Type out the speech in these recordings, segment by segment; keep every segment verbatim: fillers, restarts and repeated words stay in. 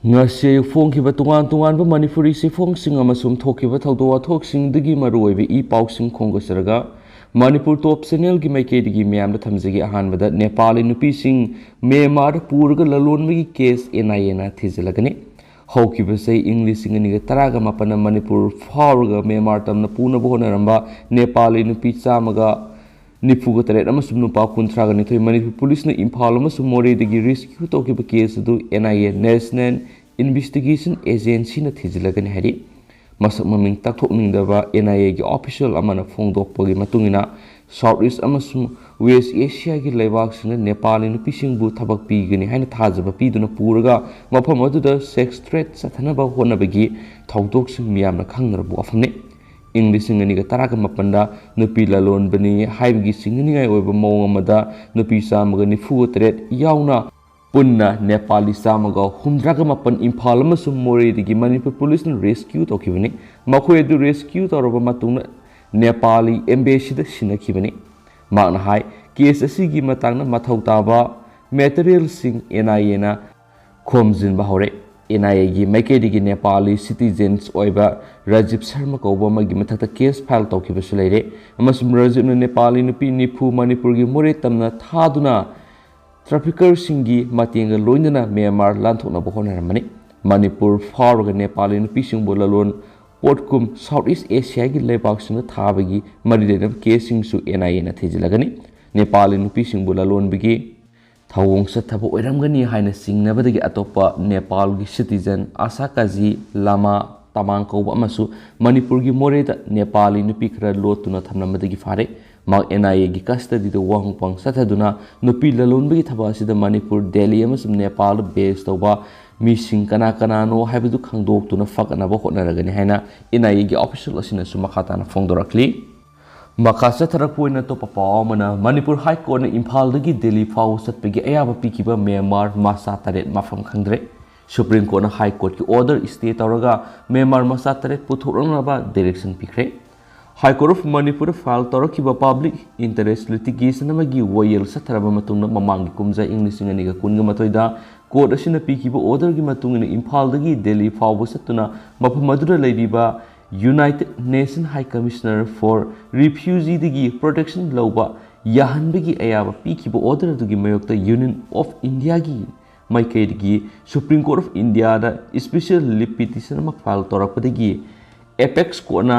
ꯉꯁꯤ ꯑꯌꯨꯛ ꯐꯣꯡꯈꯤꯕ ꯇꯣꯉꯥꯟ ꯇꯣꯉꯥꯟꯕ ꯃꯅꯤꯄꯨꯔꯤ ꯆꯦꯐꯣꯡꯁꯤꯡ ꯑꯃꯁꯨꯡ ꯊꯣꯛꯈꯤꯕ ꯊꯧꯗꯣꯛ ꯋꯥꯊꯣꯛꯁꯤꯡꯗꯒꯤ ꯃꯔꯨꯑꯣꯏꯕ ꯏ ꯄꯥꯎꯁꯤꯡ ꯈꯣꯝꯒꯠꯆꯔꯒ ꯃꯅꯤꯄꯨꯔ ꯇꯣꯞ ꯆꯦꯅꯦꯜꯒꯤ ꯃꯥꯏꯀꯩꯗꯒꯤ ꯃꯤꯌꯥꯝꯗ ꯊꯝꯖꯒꯦ꯫ ꯑꯍꯥꯟꯕꯗ, ꯅꯦꯄꯥꯂꯤ ꯅꯨꯄꯤꯁꯤꯡ ꯃ꯭ꯌꯥꯟꯃꯥꯔꯗ ꯄꯨꯔꯒ ꯂꯂꯣꯟꯕꯒꯤ ꯀꯦꯁ ꯑꯦꯟ ꯑꯥꯏ ꯑꯦꯅ ꯊꯤꯖꯤꯜꯂꯒꯅꯤ꯫ ꯍꯧꯈꯤꯕ ꯆꯍꯤ ꯏꯪ ꯂꯤꯁꯤꯡ ꯑꯅꯤꯒ ꯇꯔꯥꯒ ꯃꯥꯄꯟꯗ ꯃꯅꯤꯄꯨꯔ ꯐꯥꯎꯔꯒ ꯃ꯭ꯌꯥꯟꯃꯥꯔ ꯇꯝꯅ ꯄꯨꯅꯕ ꯍꯣꯠꯅꯔꯝꯕ ꯅꯦꯄꯥꯂꯤ ꯅꯨꯄꯤ ꯆꯥꯝꯃꯒ ꯅꯤꯐꯨꯒ ꯇꯔꯦꯠ ꯑꯃꯁꯨꯡ ꯅꯨꯄꯥ ꯀꯨꯟꯊ꯭ꯔꯥꯒ ꯅꯤꯊꯣꯏ ꯃꯅꯤꯄꯨꯔ ꯄꯨꯂꯤꯁꯅ ꯏꯝꯐꯥꯜ ꯑꯃꯁꯨꯡ ꯃꯣꯔꯦꯗꯒꯤ ꯔꯦꯁꯀ꯭ꯌꯨ ꯇꯧꯈꯤꯕ ꯀꯦꯁ ꯑꯗꯨ N I A, national investigation ꯑꯦꯖꯦꯟꯁꯤꯅ ꯊꯤꯖꯤꯜꯂꯒꯅꯤ ꯍꯥꯏꯔꯤ꯫ ꯃꯁꯛ ꯃꯃꯤꯡ ꯇꯥꯛꯊꯣꯛꯅꯤꯡꯗꯕ ꯑꯦꯟ ꯑꯥꯏ ꯑꯦꯒꯤ ꯑꯣꯐꯤꯁꯤꯌꯦꯜ ꯑꯃꯅ ꯐꯣꯡꯗꯣꯛꯄꯒꯤ ꯃꯇꯨꯡ ꯏꯟꯅ, ꯁꯥꯎꯠ ꯏꯁ ꯑꯃꯁꯨꯡ ꯋꯦꯁ ꯑꯦꯁꯤꯌꯥꯒꯤ ꯂꯩꯕꯥꯛꯁꯤꯡꯅ ꯅꯦꯄꯥꯂꯤ ꯅꯨꯄꯤꯁꯤꯡꯕꯨ ꯊꯕꯛ ꯄꯤꯒꯅꯤ ꯍꯥꯏꯅ ꯊꯥꯖꯕ ꯄꯤꯗꯨꯅ ꯄꯨꯔꯒ ꯃꯐꯝ ꯑꯗꯨꯗ ꯁꯦꯛꯁ ꯇ꯭ꯔꯦꯗ ꯆꯠꯊꯅꯕ ꯍꯣꯠꯅꯕꯒꯤ ꯊꯧꯗꯣꯛꯁꯤꯡ ꯃꯤꯌꯥꯝꯅ ꯈꯪꯅꯔꯕ ꯋꯥꯐꯝꯅꯤ꯫ ꯏꯪ ꯂꯤꯁꯤꯡ ꯑꯅꯤꯒ ꯇꯔꯥꯒ ꯃꯥꯄꯟꯗ ꯅꯨꯄꯤ ꯂꯂꯣꯟꯕꯅꯤ ꯍꯥꯏꯕꯒꯤ ꯆꯤꯡꯅꯅꯤꯡꯉꯥꯏ ꯑꯣꯏꯕ ꯃꯑꯣꯡ ꯑꯃꯗ ꯅꯨꯄꯤ ꯆꯥꯝꯃꯒ ꯅꯤꯐꯨꯒ ꯇꯔꯦꯠ ꯌꯥꯎꯅ ꯄꯨꯟꯅ ꯅꯦꯄꯥꯂꯤ ꯆꯥꯝꯃꯒ ꯍꯨꯝꯗ꯭ꯔꯥꯒ ꯃꯥꯄꯟ ꯏꯝꯐꯥꯜ ꯑꯃꯁꯨꯡ ꯃꯣꯔꯦꯗꯒꯤ ꯃꯅꯤꯄꯨꯔ ꯄꯨꯂꯤꯁꯅ ꯔꯦꯁꯀ꯭ꯌꯨ ꯇꯧꯈꯤꯕꯅꯤ꯫ ꯃꯈꯣꯏ ꯑꯗꯨ ꯔꯦꯁꯀ꯭ꯌꯨ ꯇꯧꯔꯕ ꯃꯇꯨꯡꯗ ꯅꯦꯄꯥꯂꯤ ꯑꯦꯝꯕꯦꯁꯤꯗ ꯁꯤꯟꯅꯈꯤꯕꯅꯤ꯫ ꯃꯍꯥꯛꯅ ꯍꯥꯏ, ꯀꯦꯁ ꯑꯁꯤꯒꯤ ꯃꯇꯥꯡꯗ ꯃꯊꯧ ꯇꯥꯕ ꯃꯦꯇꯔꯤꯌꯦꯜꯁꯤꯡ ꯑꯦꯟ ꯑꯥꯏ ꯑꯦꯅ ꯈꯣꯝꯖꯤꯟꯕ ꯍꯧꯔꯦ꯫ ꯑꯦꯟ ꯑꯥꯏ ꯑꯦꯒꯤ ꯃꯥꯏꯀꯩꯗꯒꯤ ꯅꯦꯄꯥꯂꯤ ꯁꯤꯇꯤꯖꯦꯟꯁ ꯑꯣꯏꯕ ꯔꯥꯖꯤꯕ ꯁꯔꯃ ꯀꯧꯕ ꯑꯃꯒꯤ ꯃꯊꯛꯇ ꯀꯦꯁ ꯐꯥꯏꯜ ꯇꯧꯈꯤꯕꯁꯨ ꯂꯩꯔꯦ, ꯑꯃꯁꯨꯡ ꯔꯥꯖꯤꯕꯅ ꯅꯦꯄꯥꯂꯤ ꯅꯨꯄꯤ ꯅꯤꯐꯨ ꯃꯅꯤꯄꯨꯔꯒꯤ ꯃꯣꯔꯦ ꯇꯝꯅ ꯊꯥꯗꯨꯅ ꯇ꯭ꯔꯥꯐꯤꯀꯔꯁꯤꯡꯒꯤ ꯃꯇꯦꯡꯒ ꯂꯣꯏꯅꯅ ꯃ꯭ꯌꯥꯟꯃꯥꯔ ꯂꯥꯟꯊꯣꯛꯅꯕ ꯍꯣꯠꯅꯔꯝꯕꯅꯤ꯫ ꯃꯅꯤꯄꯨꯔ ꯐꯥꯎꯔꯒ ꯅꯦꯄꯥꯂꯤ ꯅꯨꯄꯤꯁꯤꯡꯕꯨ ꯂꯂꯣꯟ ꯄꯣꯠꯀꯨꯝ ꯁꯥꯎꯠ ꯏꯁ ꯑꯦꯁꯤꯌꯥꯒꯤ ꯂꯩꯕꯥꯛꯁꯤꯡꯗ ꯊꯥꯕꯒꯤ ꯃꯔꯤ ꯂꯩꯅꯕ ꯀꯦꯁꯁꯤꯡꯁꯨ ꯑꯦꯟ ꯑꯥꯏ ꯑꯦꯅ ꯊꯤꯖꯤꯜꯂꯒꯅꯤ꯫ ꯅꯦꯄꯥꯂꯤ ꯅꯨꯄꯤꯁꯤꯡꯕꯨ ꯂꯂꯣꯟꯕꯒꯤ ꯊꯧꯑꯣꯡ ꯆꯠꯊꯕ ꯑꯣꯏꯔꯝꯒꯅꯤ ꯍꯥꯏꯅ ꯆꯤꯡꯅꯕꯗꯒꯤ ꯑꯇꯣꯞꯄ ꯅꯦꯄꯥꯜꯒꯤ ꯁꯤꯇꯤꯖꯟ ꯑꯁꯥ ꯀꯥꯖꯤ ꯂꯥꯃꯥ ꯇꯃꯥꯡ ꯀꯧꯕ ꯑꯃꯁꯨ ꯃꯅꯤꯄꯨꯔꯒꯤ ꯃꯣꯔꯦꯗ ꯅꯦꯄꯥꯂꯤ ꯅꯨꯄꯤ ꯈꯔ ꯂꯣꯠꯇꯨꯅ ꯊꯝꯂꯝꯕꯗꯒꯤ ꯐꯥꯔꯦ꯫ ꯃꯍꯥꯛ ꯑꯦꯟ ꯑꯥꯏ ꯑꯦꯒꯤ ꯀꯁꯇꯗꯤꯗ ꯋꯥꯍꯪ ꯄꯥꯎꯍꯪ ꯆꯠꯊꯗꯨꯅ ꯅꯨꯄꯤ ꯂꯂꯣꯟꯕꯒꯤ ꯊꯕꯛ ꯑꯁꯤꯗ ꯃꯅꯤꯄꯨꯔ, ꯗꯦꯜꯂꯤ ꯑꯃꯁꯨꯡ ꯅꯦꯄꯥꯜꯗ ꯕꯦꯁ ꯇꯧꯕ ꯃꯤꯁꯤꯡ ꯀꯅꯥ ꯀꯅꯥꯅꯣ ꯍꯥꯏꯕꯗꯨ ꯈꯪꯗꯣꯛꯇꯨꯅ ꯐꯒꯠꯅꯕ ꯍꯣꯠꯅꯔꯒꯅꯤ ꯍꯥꯏꯅ ꯑꯦꯟ ꯑꯥꯏ ꯑꯦꯒꯤ ꯑꯣꯐꯤꯁꯤꯌꯦꯜ ꯑꯁꯤꯅꯁꯨ ꯃꯈꯥ ꯇꯥꯅ ꯐꯣꯡꯗꯣꯔꯛꯂꯤ꯫ ꯃꯈꯥ ꯆꯠꯊꯔꯛꯄ ꯑꯣꯏꯅ ꯑꯇꯣꯞꯄ ꯄꯥꯎ ꯑꯃꯅ, ꯃꯅꯤꯄꯨꯔ ꯍꯥꯏ ꯀꯣꯔꯠꯅ ꯏꯝꯐꯥꯜꯗꯒꯤ ꯗꯦꯜꯂꯤ ꯐꯥꯎꯕ ꯆꯠꯄꯒꯤ ꯑꯌꯥꯕ ꯄꯤꯈꯤꯕ ꯃ꯭ꯌꯥꯟꯃꯥꯔ ꯃꯆꯥ ꯇꯔꯦꯠ ꯃꯐꯝ ꯈꯪꯗ꯭ꯔꯦ꯫ ꯁꯨꯄ꯭ꯔꯤꯝ ꯀꯣꯔꯠꯅ ꯍꯥꯏ ꯀꯣꯔꯠꯀꯤ ꯑꯣꯔꯗꯔ ꯁ꯭ꯇꯦ ꯇꯧꯔꯒ ꯃ꯭ꯌꯥꯟꯃꯥꯔ ꯃꯆꯥ ꯇꯔꯦꯠ ꯄꯨꯊꯣꯛꯂꯛꯅꯕ ꯗꯥꯏꯔꯦꯛꯁꯟ ꯄꯤꯈ꯭ꯔꯦ꯫ ꯍꯥꯏ ꯀꯣꯔꯠ ꯑꯣꯐ ꯃꯅꯤꯄꯨꯔꯗ ꯐꯥꯏꯜ ꯇꯧꯔꯛꯈꯤꯕ ꯄꯕ꯭ꯂꯤꯛ ꯏꯟꯇꯔꯦꯁ ꯂꯤꯇꯤꯒꯦꯁꯟ ꯑꯃꯒꯤ ꯋꯥꯌꯦꯜ ꯆꯠꯊꯔꯕ ꯃꯇꯨꯡꯗ, ꯃꯃꯥꯡꯒꯤ ꯀꯨꯝꯖꯥ ꯏꯪ ꯂꯤꯁꯤꯡ ꯑꯅꯤꯒ ꯀꯨꯟꯒ ꯃꯥꯊꯣꯏꯗ ꯀꯣꯔꯠ ꯑꯁꯤꯅ ꯄꯤꯈꯤꯕ ꯑꯣꯔꯗꯔꯒꯤ ꯃꯇꯨꯡ ꯏꯟꯅ ꯏꯝꯐꯥꯜꯗꯒꯤ ꯗꯦꯜꯂꯤ ꯐꯥꯎꯕ ꯆꯠꯇꯨꯅ ꯃꯐꯝ ꯑꯗꯨꯗ ꯂꯩꯔꯤꯕ United Nation High Commissioner for Refugeeꯗꯒꯤ protection ꯂꯧꯕ ꯌꯥꯍꯟꯕꯒꯤ ꯑꯌꯥꯕ ꯄꯤꯈꯤꯕ ꯑꯣꯔꯗꯔ ꯑꯗꯨꯒꯤ ꯃꯥꯌꯣꯛꯇ Union of Indiaꯒꯤ ꯃꯥꯏꯀꯩꯗꯒꯤ Supreme Court of Indiaꯗ special leave petition ꯑꯃ file ꯇꯧꯔꯛꯄꯗꯒꯤ Apex Courtꯅ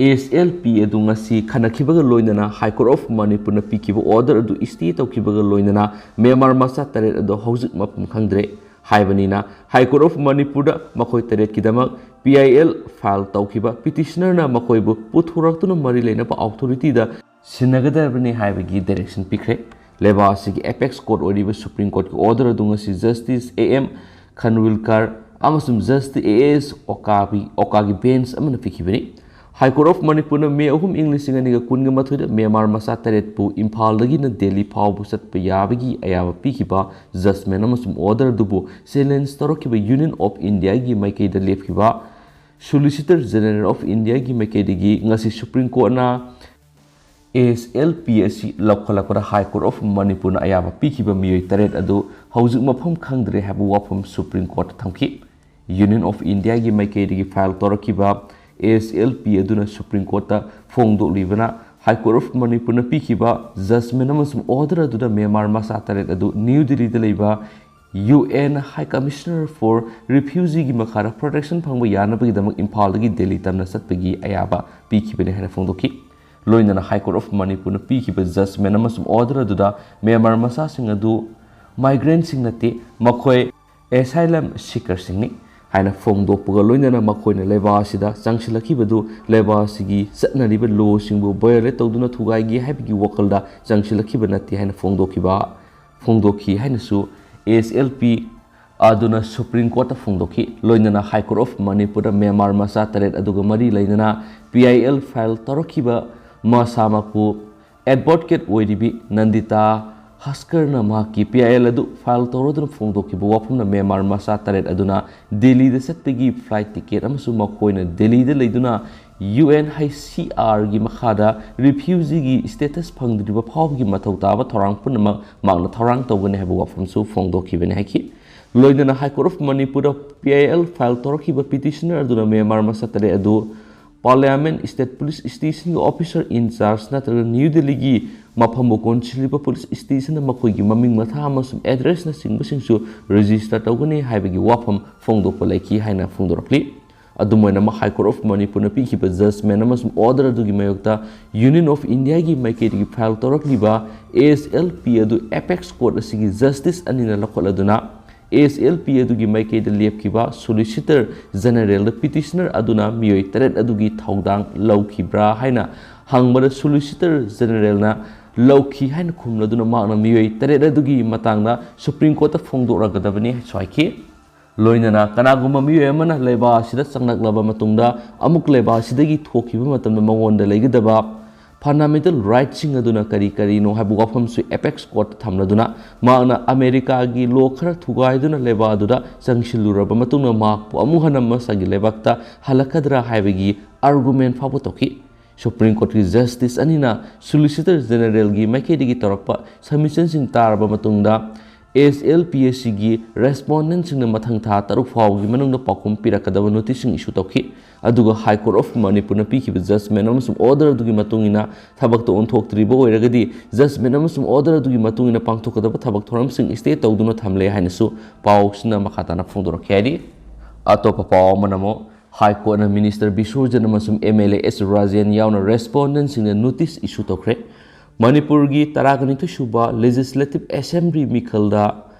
ASLP ꯑꯗꯨ ꯉꯁꯤ ꯈꯟꯅꯈꯤꯕꯒ ꯂꯣꯏꯅꯅ High Court of Manipurꯅ ꯄꯤꯈꯤꯕ ꯑꯣꯔꯗꯔ ꯑꯗꯨ stay ꯇꯧꯈꯤꯕꯒ ꯂꯣꯏꯅꯅ ꯃ꯭ꯌꯥꯟꯃꯥꯔ ꯃꯆꯥ ꯇꯔꯦꯠ ꯑꯗꯨ ꯍꯧꯖꯤꯛ ꯃꯐꯝ ꯈꯪꯗ꯭ꯔꯦ ꯍꯥꯏꯕꯅꯤꯅ High Court of Manipurꯗ ꯃꯈꯣꯏ ꯇꯔꯦꯠꯀꯤꯗꯃꯛ PIL file ꯇꯧꯈꯤꯕ petitionerꯅ ꯃꯈꯣꯏꯕꯨ ꯄꯨꯊꯣꯔꯛꯇꯨꯅ ꯃꯔꯤ ꯂꯩꯅꯕ authorityꯗ ꯁꯤꯟꯅꯒꯗꯕꯅꯤ ꯍꯥꯏꯕꯒꯤ direction ꯄꯤꯈ꯭ꯔꯦ꯫ ꯂꯩꯕꯥꯛ ꯑꯁꯤꯒꯤ Apex Court ꯑꯣꯏꯔꯤꯕ Supreme Courtꯀꯤ ꯑꯣꯔꯗꯔ ꯑꯗꯨ ꯉꯁꯤ Justice A M Khanwilkar ꯑꯃꯁꯨꯡ Justice A S Okabi, Okaꯒꯤ bench ꯑꯃꯅ ꯄꯤꯈꯤꯕꯅꯤ꯫ High Court of Manipurꯅ ꯃꯦ ꯑꯍꯨꯝ, ꯏꯪ ꯂꯤꯁꯤꯡ ꯑꯅꯤꯒ ꯀꯨꯟꯒ ꯃꯥꯊꯣꯏꯗ ꯃ꯭ꯌꯥꯟꯃꯥꯔ ꯃꯆꯥ ꯇꯔꯦꯠꯄꯨ ꯏꯝꯐꯥꯜꯗꯒꯤꯅ ꯗꯦꯜꯂꯤ ꯐꯥꯎꯕ ꯆꯠꯄ ꯌꯥꯕꯒꯤ ꯑꯌꯥꯕ ꯄꯤꯈꯤꯕ judgment ꯑꯃꯁꯨꯡ ꯑꯣꯔꯗꯔ ꯑꯗꯨꯕꯨ challenge ꯇꯧꯔꯛꯈꯤꯕ Union of Indiaꯒꯤ ꯃꯥꯏꯀꯩꯗ ꯂꯦꯞꯈꯤꯕ Solicitor General of Indiaꯒꯤ ꯃꯥꯏꯀꯩꯗꯒꯤ ꯉꯁꯤ Supreme Courtꯅ ASLP ꯑꯁꯤ ꯂꯧꯈꯠꯂꯛꯄꯗ High Court of Manipurꯅ ꯑꯌꯥꯕ ꯄꯤꯈꯤꯕ ꯃꯤꯑꯣꯏ ꯇꯔꯦꯠ ꯑꯗꯨ ꯍꯧꯖꯤꯛ ꯃꯐꯝ ꯈꯪꯗ꯭ꯔꯦ ꯍꯥꯏꯕ ꯋꯥꯐꯝ Supreme Courtꯇ ꯊꯝꯈꯤ꯫ Union of Indiaꯒꯤ ꯃꯥꯏꯀꯩꯗꯒꯤ file ꯇꯧꯔꯛꯈꯤꯕ ASLP ꯑꯗꯨꯅ Supreme Courtꯇ ꯐꯣꯡꯗꯣꯛꯂꯤꯕꯅ High Court of Manipurꯅ ꯄꯤꯈꯤꯕ judgment ꯑꯃꯁꯨꯡ order ꯑꯗꯨꯗ ꯃ꯭ꯌꯥꯟꯃꯥꯔ ꯃꯆꯥ ꯇꯔꯦꯠ ꯑꯗꯨ ꯅ꯭ꯌꯨ ꯗꯤꯜꯂꯤꯗ ꯂꯩꯕ UN High Commissioner for Refugeeꯒꯤ ꯃꯈꯥꯗ protection ꯐꯪꯕ ꯌꯥꯅꯕꯒꯤꯗꯃꯛ ꯏꯝꯐꯥꯜꯗꯒꯤ ꯗꯦꯜꯂꯤ ꯇꯝꯅ ꯆꯠꯄꯒꯤ ꯑꯌꯥꯕ ꯄꯤꯈꯤꯕꯅꯤ ꯍꯥꯏꯅ ꯐꯣꯡꯗꯣꯛꯈꯤ꯫ ꯂꯣꯏꯅꯅ High Court of Manipurꯅ ꯄꯤꯈꯤꯕ judgment ꯑꯃꯁꯨꯡ order ꯑꯗꯨꯗ ꯃ꯭ꯌꯥꯟꯃꯥꯔ ꯃꯆꯥꯁꯤꯡ ꯑꯗꯨ migrantꯁꯤꯡ ꯅꯠꯇꯦ, ꯃꯈꯣꯏ asylum seekerꯁꯤꯡꯅꯤ ꯍꯥꯏꯅ ꯐꯣꯡꯗꯣꯛꯄꯒ ꯂꯣꯏꯅꯅ ꯃꯈꯣꯏꯅ ꯂꯩꯕꯥꯛ ꯑꯁꯤꯗ ꯆꯪꯁꯤꯜꯂꯛꯈꯤꯕꯗꯨ ꯂꯩꯕꯥꯛ ꯑꯁꯤꯒꯤ ꯆꯠꯅꯔꯤꯕ lawꯁꯤꯡꯕꯨ violate ꯇꯧꯗꯨꯅ ꯊꯨꯒꯥꯏꯒꯦ ꯍꯥꯏꯕꯒꯤ ꯋꯥꯈꯜꯗ ꯆꯪꯁꯤꯜꯂꯛꯈꯤꯕ ꯅꯠꯇꯦ ꯍꯥꯏꯅ ꯐꯣꯡꯗꯣꯛꯈꯤꯕ, ꯐꯣꯡꯗꯣꯛꯈꯤ ꯍꯥꯏꯅꯁꯨ ASLP ꯑꯗꯨꯅ Supreme Courtꯇ ꯐꯣꯡꯗꯣꯛꯈꯤ꯫ ꯂꯣꯏꯅꯅ High Court of Manipurꯗ ꯃ꯭ꯌꯥꯟꯃꯥꯔ ꯃꯆꯥ ꯇꯔꯦꯠ ꯑꯗꯨꯒ ꯃꯔꯤ ꯂꯩꯅꯅ PIL file ꯇꯧꯔꯛꯈꯤꯕ ꯃꯁꯥꯃꯛꯄꯨ advocate ꯑꯣꯏꯔꯤꯕꯤ ꯅꯟꯗꯤꯇꯥ ꯍꯁꯀꯔꯅ ꯃꯍꯥꯛꯀꯤ PIL ꯑꯗꯨ file ꯇꯧꯔꯗꯨꯅ ꯐꯣꯡꯗꯣꯛꯈꯤꯕ ꯋꯥꯐꯝꯅ ꯃ꯭ꯌꯥꯟꯃꯥꯔ ꯃꯆꯥ ꯇꯔꯦꯠ ꯑꯗꯨꯅ ꯗꯦꯜꯂꯤꯗ ꯆꯠꯄꯒꯤ flight ticket ꯑꯃꯁꯨꯡ ꯃꯈꯣꯏꯅ ꯗꯦꯜꯂꯤꯗ ꯂꯩꯗꯨꯅ ꯌꯨ ꯑꯦꯟ ꯑꯩꯆ ꯁꯤ ꯑꯥꯔꯒꯤ ꯃꯈꯥꯗ ꯔꯤꯐ꯭ꯌꯨꯖꯤꯒꯤ ꯁ꯭ꯇꯦꯇꯁ ꯐꯪꯗ꯭ꯔꯤꯕ ꯐꯥꯎꯕꯒꯤ ꯃꯊꯧ ꯇꯥꯕ ꯊꯧꯔꯥꯡ ꯄꯨꯝꯅꯃꯛ ꯃꯍꯥꯛꯅ ꯊꯧꯔꯥꯡ ꯇꯧꯒꯅꯤ ꯍꯥꯏꯕ ꯋꯥꯐꯝꯁꯨ ꯐꯣꯡꯗꯣꯛꯈꯤꯕꯅꯤ ꯍꯥꯏꯈꯤ꯫ ꯂꯣꯏꯅꯅ High Court of ꯃꯅꯤꯄꯨꯔꯗ ꯄꯤ ꯑꯥꯏ ꯑꯦꯜ ꯐꯥꯏꯜ ꯇꯧꯔꯛꯈꯤꯕ ꯄꯤꯇꯤꯁꯅꯔ ꯑꯗꯨꯅ ꯃ꯭ꯌꯥꯟꯃꯥꯔ ꯃꯁꯥ ꯇꯔꯦꯠ ꯑꯗꯨ ꯄꯥꯔꯂꯤꯌꯥꯃꯦꯟ, ꯁ꯭ꯇꯦꯠ ꯄꯨꯂꯤꯁ ꯁ꯭ꯇꯦꯁꯟꯒꯤ ꯑꯣꯐꯤꯁꯔ ꯏꯟꯆꯥꯔꯖ ꯅꯠꯇ꯭ꯔꯒ ꯅ꯭ꯌꯨ ꯗꯦꯜꯂꯤꯒꯤ ꯃꯐꯝꯕꯨ ꯀꯣꯟꯁꯤꯜꯂꯤꯕ ꯄꯨꯂꯤꯁ ꯁ꯭ꯇꯦꯁꯟꯗ ꯃꯈꯣꯏꯒꯤ ꯃꯃꯤꯡ, ꯃꯊꯥ ꯑꯃꯁꯨꯡ ꯑꯦꯗ꯭ꯔꯦꯁꯅꯆꯤꯡꯕꯁꯤꯡꯁꯨ ꯔꯦꯖꯤꯁꯇꯔ ꯇꯧꯒꯅꯤ ꯍꯥꯏꯕꯒꯤ ꯋꯥꯐꯝ ꯐꯣꯡꯗꯣꯛꯄ ꯂꯩꯈꯤ ꯍꯥꯏꯅ ꯐꯣꯡꯗꯣꯔꯛꯂꯤ꯫ ꯑꯗꯨꯝ ꯑꯣꯏꯅꯃꯛ, High Court of ꯃꯅꯤꯄꯨꯔꯅ ꯄꯤꯈꯤꯕ ꯖꯖꯃꯦꯟ ꯑꯃꯁꯨꯡ ꯑꯣꯔꯗꯔ ꯑꯗꯨꯒꯤ ꯃꯥꯌꯣꯛꯇ ꯌꯨꯅꯤꯌꯟ ꯑꯣꯐ ꯏꯟꯗꯤꯌꯥꯒꯤ ꯃꯥꯏꯀꯩꯗꯒꯤ ꯐꯥꯏꯜ ꯇꯧꯔꯛꯂꯤꯕ ꯑꯦꯁ ꯑꯦꯜ ꯄꯤ ꯑꯗꯨ ꯑꯦꯄꯦꯛꯁ ꯀꯣꯔꯠ ꯑꯁꯤꯒꯤ ꯖꯁꯇꯤꯁ ꯑꯅꯤꯅ ꯂꯧꯈꯠꯂꯗꯨꯅ, ꯑꯦꯁ ꯑꯦꯜ ꯄꯤ ꯑꯗꯨꯒꯤ ꯃꯥꯏꯀꯩꯗ ꯂꯦꯞꯈꯤꯕ ꯁꯣꯂꯤꯁꯤꯇꯔ ꯖꯦꯅꯔꯦꯜꯗ ꯄꯤꯇꯤꯁꯅꯔ ꯑꯗꯨꯅ ꯃꯤꯑꯣꯏ ꯇꯔꯦꯠ ꯑꯗꯨꯒꯤ ꯊꯧꯗꯥꯡ ꯂꯧꯈꯤꯕ꯭ꯔꯥ ꯍꯥꯏꯅ ꯍꯪꯕꯗ, ꯁꯣꯂꯤꯁꯤꯇꯔ ꯖꯦꯅꯔꯦꯜꯅ ꯂꯧꯈꯤ ꯍꯥꯏꯅ ꯈꯨꯝꯂꯗꯨꯅ, ꯃꯍꯥꯛꯅ ꯃꯤꯑꯣꯏ ꯇꯔꯦꯠ ꯑꯗꯨꯒꯤ ꯃꯇꯥꯡꯗ ꯁꯨꯄ꯭ꯔꯤꯝ ꯀꯣꯔꯠꯇ ꯐꯣꯡꯗꯣꯛꯂꯒꯗꯕꯅꯤ ꯍꯥꯏꯁꯨ ꯍꯥꯏꯈꯤ꯫ ꯂꯣꯏꯅꯅ ꯀꯅꯥꯒꯨꯝꯕ ꯃꯤꯑꯣꯏ ꯑꯃꯅ ꯂꯩꯕꯥꯛ ꯑꯁꯤꯗ ꯆꯪꯂꯛꯂꯕ ꯃꯇꯨꯡꯗ ꯑꯃꯨꯛ ꯂꯩꯕꯥꯛ ꯑꯁꯤꯗꯒꯤ ꯊꯣꯛꯈꯤꯕ ꯃꯇꯝꯗ ꯃꯉꯣꯟꯗ ꯂꯩꯒꯗꯕ ꯐꯟꯗꯥꯃꯦꯟꯇꯦꯜ ꯔꯥꯏꯠꯁꯤꯡ ꯑꯗꯨꯅ ꯀꯔꯤ ꯀꯔꯤꯅꯣ ꯍꯥꯏꯕ ꯋꯥꯐꯝꯁꯨ ꯑꯦꯄꯦꯛꯁ ꯀꯣꯔꯠꯇ ꯊꯝꯂꯗꯨꯅ, ꯃꯍꯥꯛꯅ ꯑꯃꯦꯔꯤꯀꯥꯒꯤ ꯂꯣ ꯈꯔ ꯊꯨꯒꯥꯏꯗꯨꯅ ꯂꯩꯕꯥꯛ ꯑꯗꯨꯗ ꯆꯪꯁꯤꯜꯂꯨꯔꯕ ꯃꯇꯨꯡꯗ ꯃꯍꯥꯛꯄꯨ ꯑꯃꯨꯛ ꯍꯟꯅ ꯃꯁꯥꯒꯤ ꯂꯩꯕꯥꯛꯇ ꯍꯜꯂꯛꯀꯗ꯭ꯔꯥ ꯍꯥꯏꯕꯒꯤ ꯑꯥꯔꯒꯨꯃꯦꯟ ꯐꯥꯎꯕ ꯇꯧꯈꯤ꯫ ꯁꯨꯄ꯭ꯔꯤꯝ ꯀꯣꯔꯠꯀꯤ ꯖꯁꯇꯤꯁ ꯑꯅꯤꯅ ꯁꯣꯂꯤꯁꯤꯇꯔ ꯖꯦꯅꯔꯦꯜꯒꯤ ꯃꯥꯏꯀꯩꯗꯒꯤ ꯇꯧꯔꯛꯄ ꯁꯕꯃꯤꯁꯟꯁꯤꯡ ꯇꯥꯔꯕ ꯃꯇꯨꯡꯗ, ꯑꯦꯁ ꯑꯦꯜ ꯄꯤ ꯑꯁꯤꯒꯤ ꯔꯦꯁꯄꯣꯟꯗꯦꯟꯁꯤꯡꯅ ꯃꯊꯪ ꯊꯥ ꯇꯔꯨꯛ ꯐꯥꯎꯕꯒꯤ ꯃꯅꯨꯡꯗ ꯄꯥꯎꯈꯨꯝ ꯄꯤꯔꯛꯀꯗꯕ ꯅꯣꯇꯤꯁꯁꯤꯡ ꯏꯁꯨ ꯇꯧꯈꯤ꯫ ꯑꯗꯨꯒ High Court of ꯃꯅꯤꯄꯨꯔꯅ ꯄꯤꯈꯤꯕ ꯖꯁꯃꯦꯟ ꯑꯃꯁꯨꯡ ꯑꯣꯔꯗꯔ ꯑꯗꯨꯒꯤ ꯃꯇꯨꯡ ꯏꯟꯅ ꯊꯕꯛꯇ ꯑꯣꯟꯊꯣꯛꯇ꯭ꯔꯤꯕ ꯑꯣꯏꯔꯒꯗꯤ, ꯖꯁꯃꯦꯟ ꯑꯃꯁꯨꯡ ꯑꯣꯔꯗꯔ ꯑꯗꯨꯒꯤ ꯃꯇꯨꯡ ꯏꯟꯅ ꯄꯥꯡꯊꯣꯛꯀꯗꯕ ꯊꯕꯛ ꯊꯧꯔꯝꯁꯤꯡ ꯁ꯭ꯇꯦ ꯇꯧꯗꯨꯅ ꯊꯝꯂꯦ ꯍꯥꯏꯅꯁꯨ ꯄꯥꯎꯁꯤꯅ ꯃꯈꯥ ꯇꯥꯅ ꯐꯣꯡꯗꯣꯔꯛꯈꯤ ꯍꯥꯏꯔꯤ꯫ ꯑꯇꯣꯞꯄ ꯄꯥꯎ ꯑꯃꯅ ꯑꯃꯨꯛ, ꯍꯥꯏ ꯀꯣꯔꯠꯅ ꯃꯤꯅꯤꯁꯇꯔ ꯕꯤꯁꯣꯔꯖꯟ ꯑꯃꯁꯨꯡ M L A S Rajen ꯌꯥꯎꯅ ꯔꯦꯁꯄꯣꯟꯗꯦꯟꯁꯤꯡꯗ ꯅꯣꯇꯤꯁ ꯏꯁꯨ ꯇꯧꯈ꯭ꯔꯦ꯫ ꯃꯅꯤꯄꯨꯔꯒꯤ ꯇꯔꯥꯒ ꯅꯤꯊꯣꯏ ꯁꯨꯕ ꯂꯦꯖꯤꯁꯂꯦꯇꯤꯚ ꯑꯦꯁꯦꯝꯕ꯭ꯂꯤ ꯃꯤꯈꯜꯗ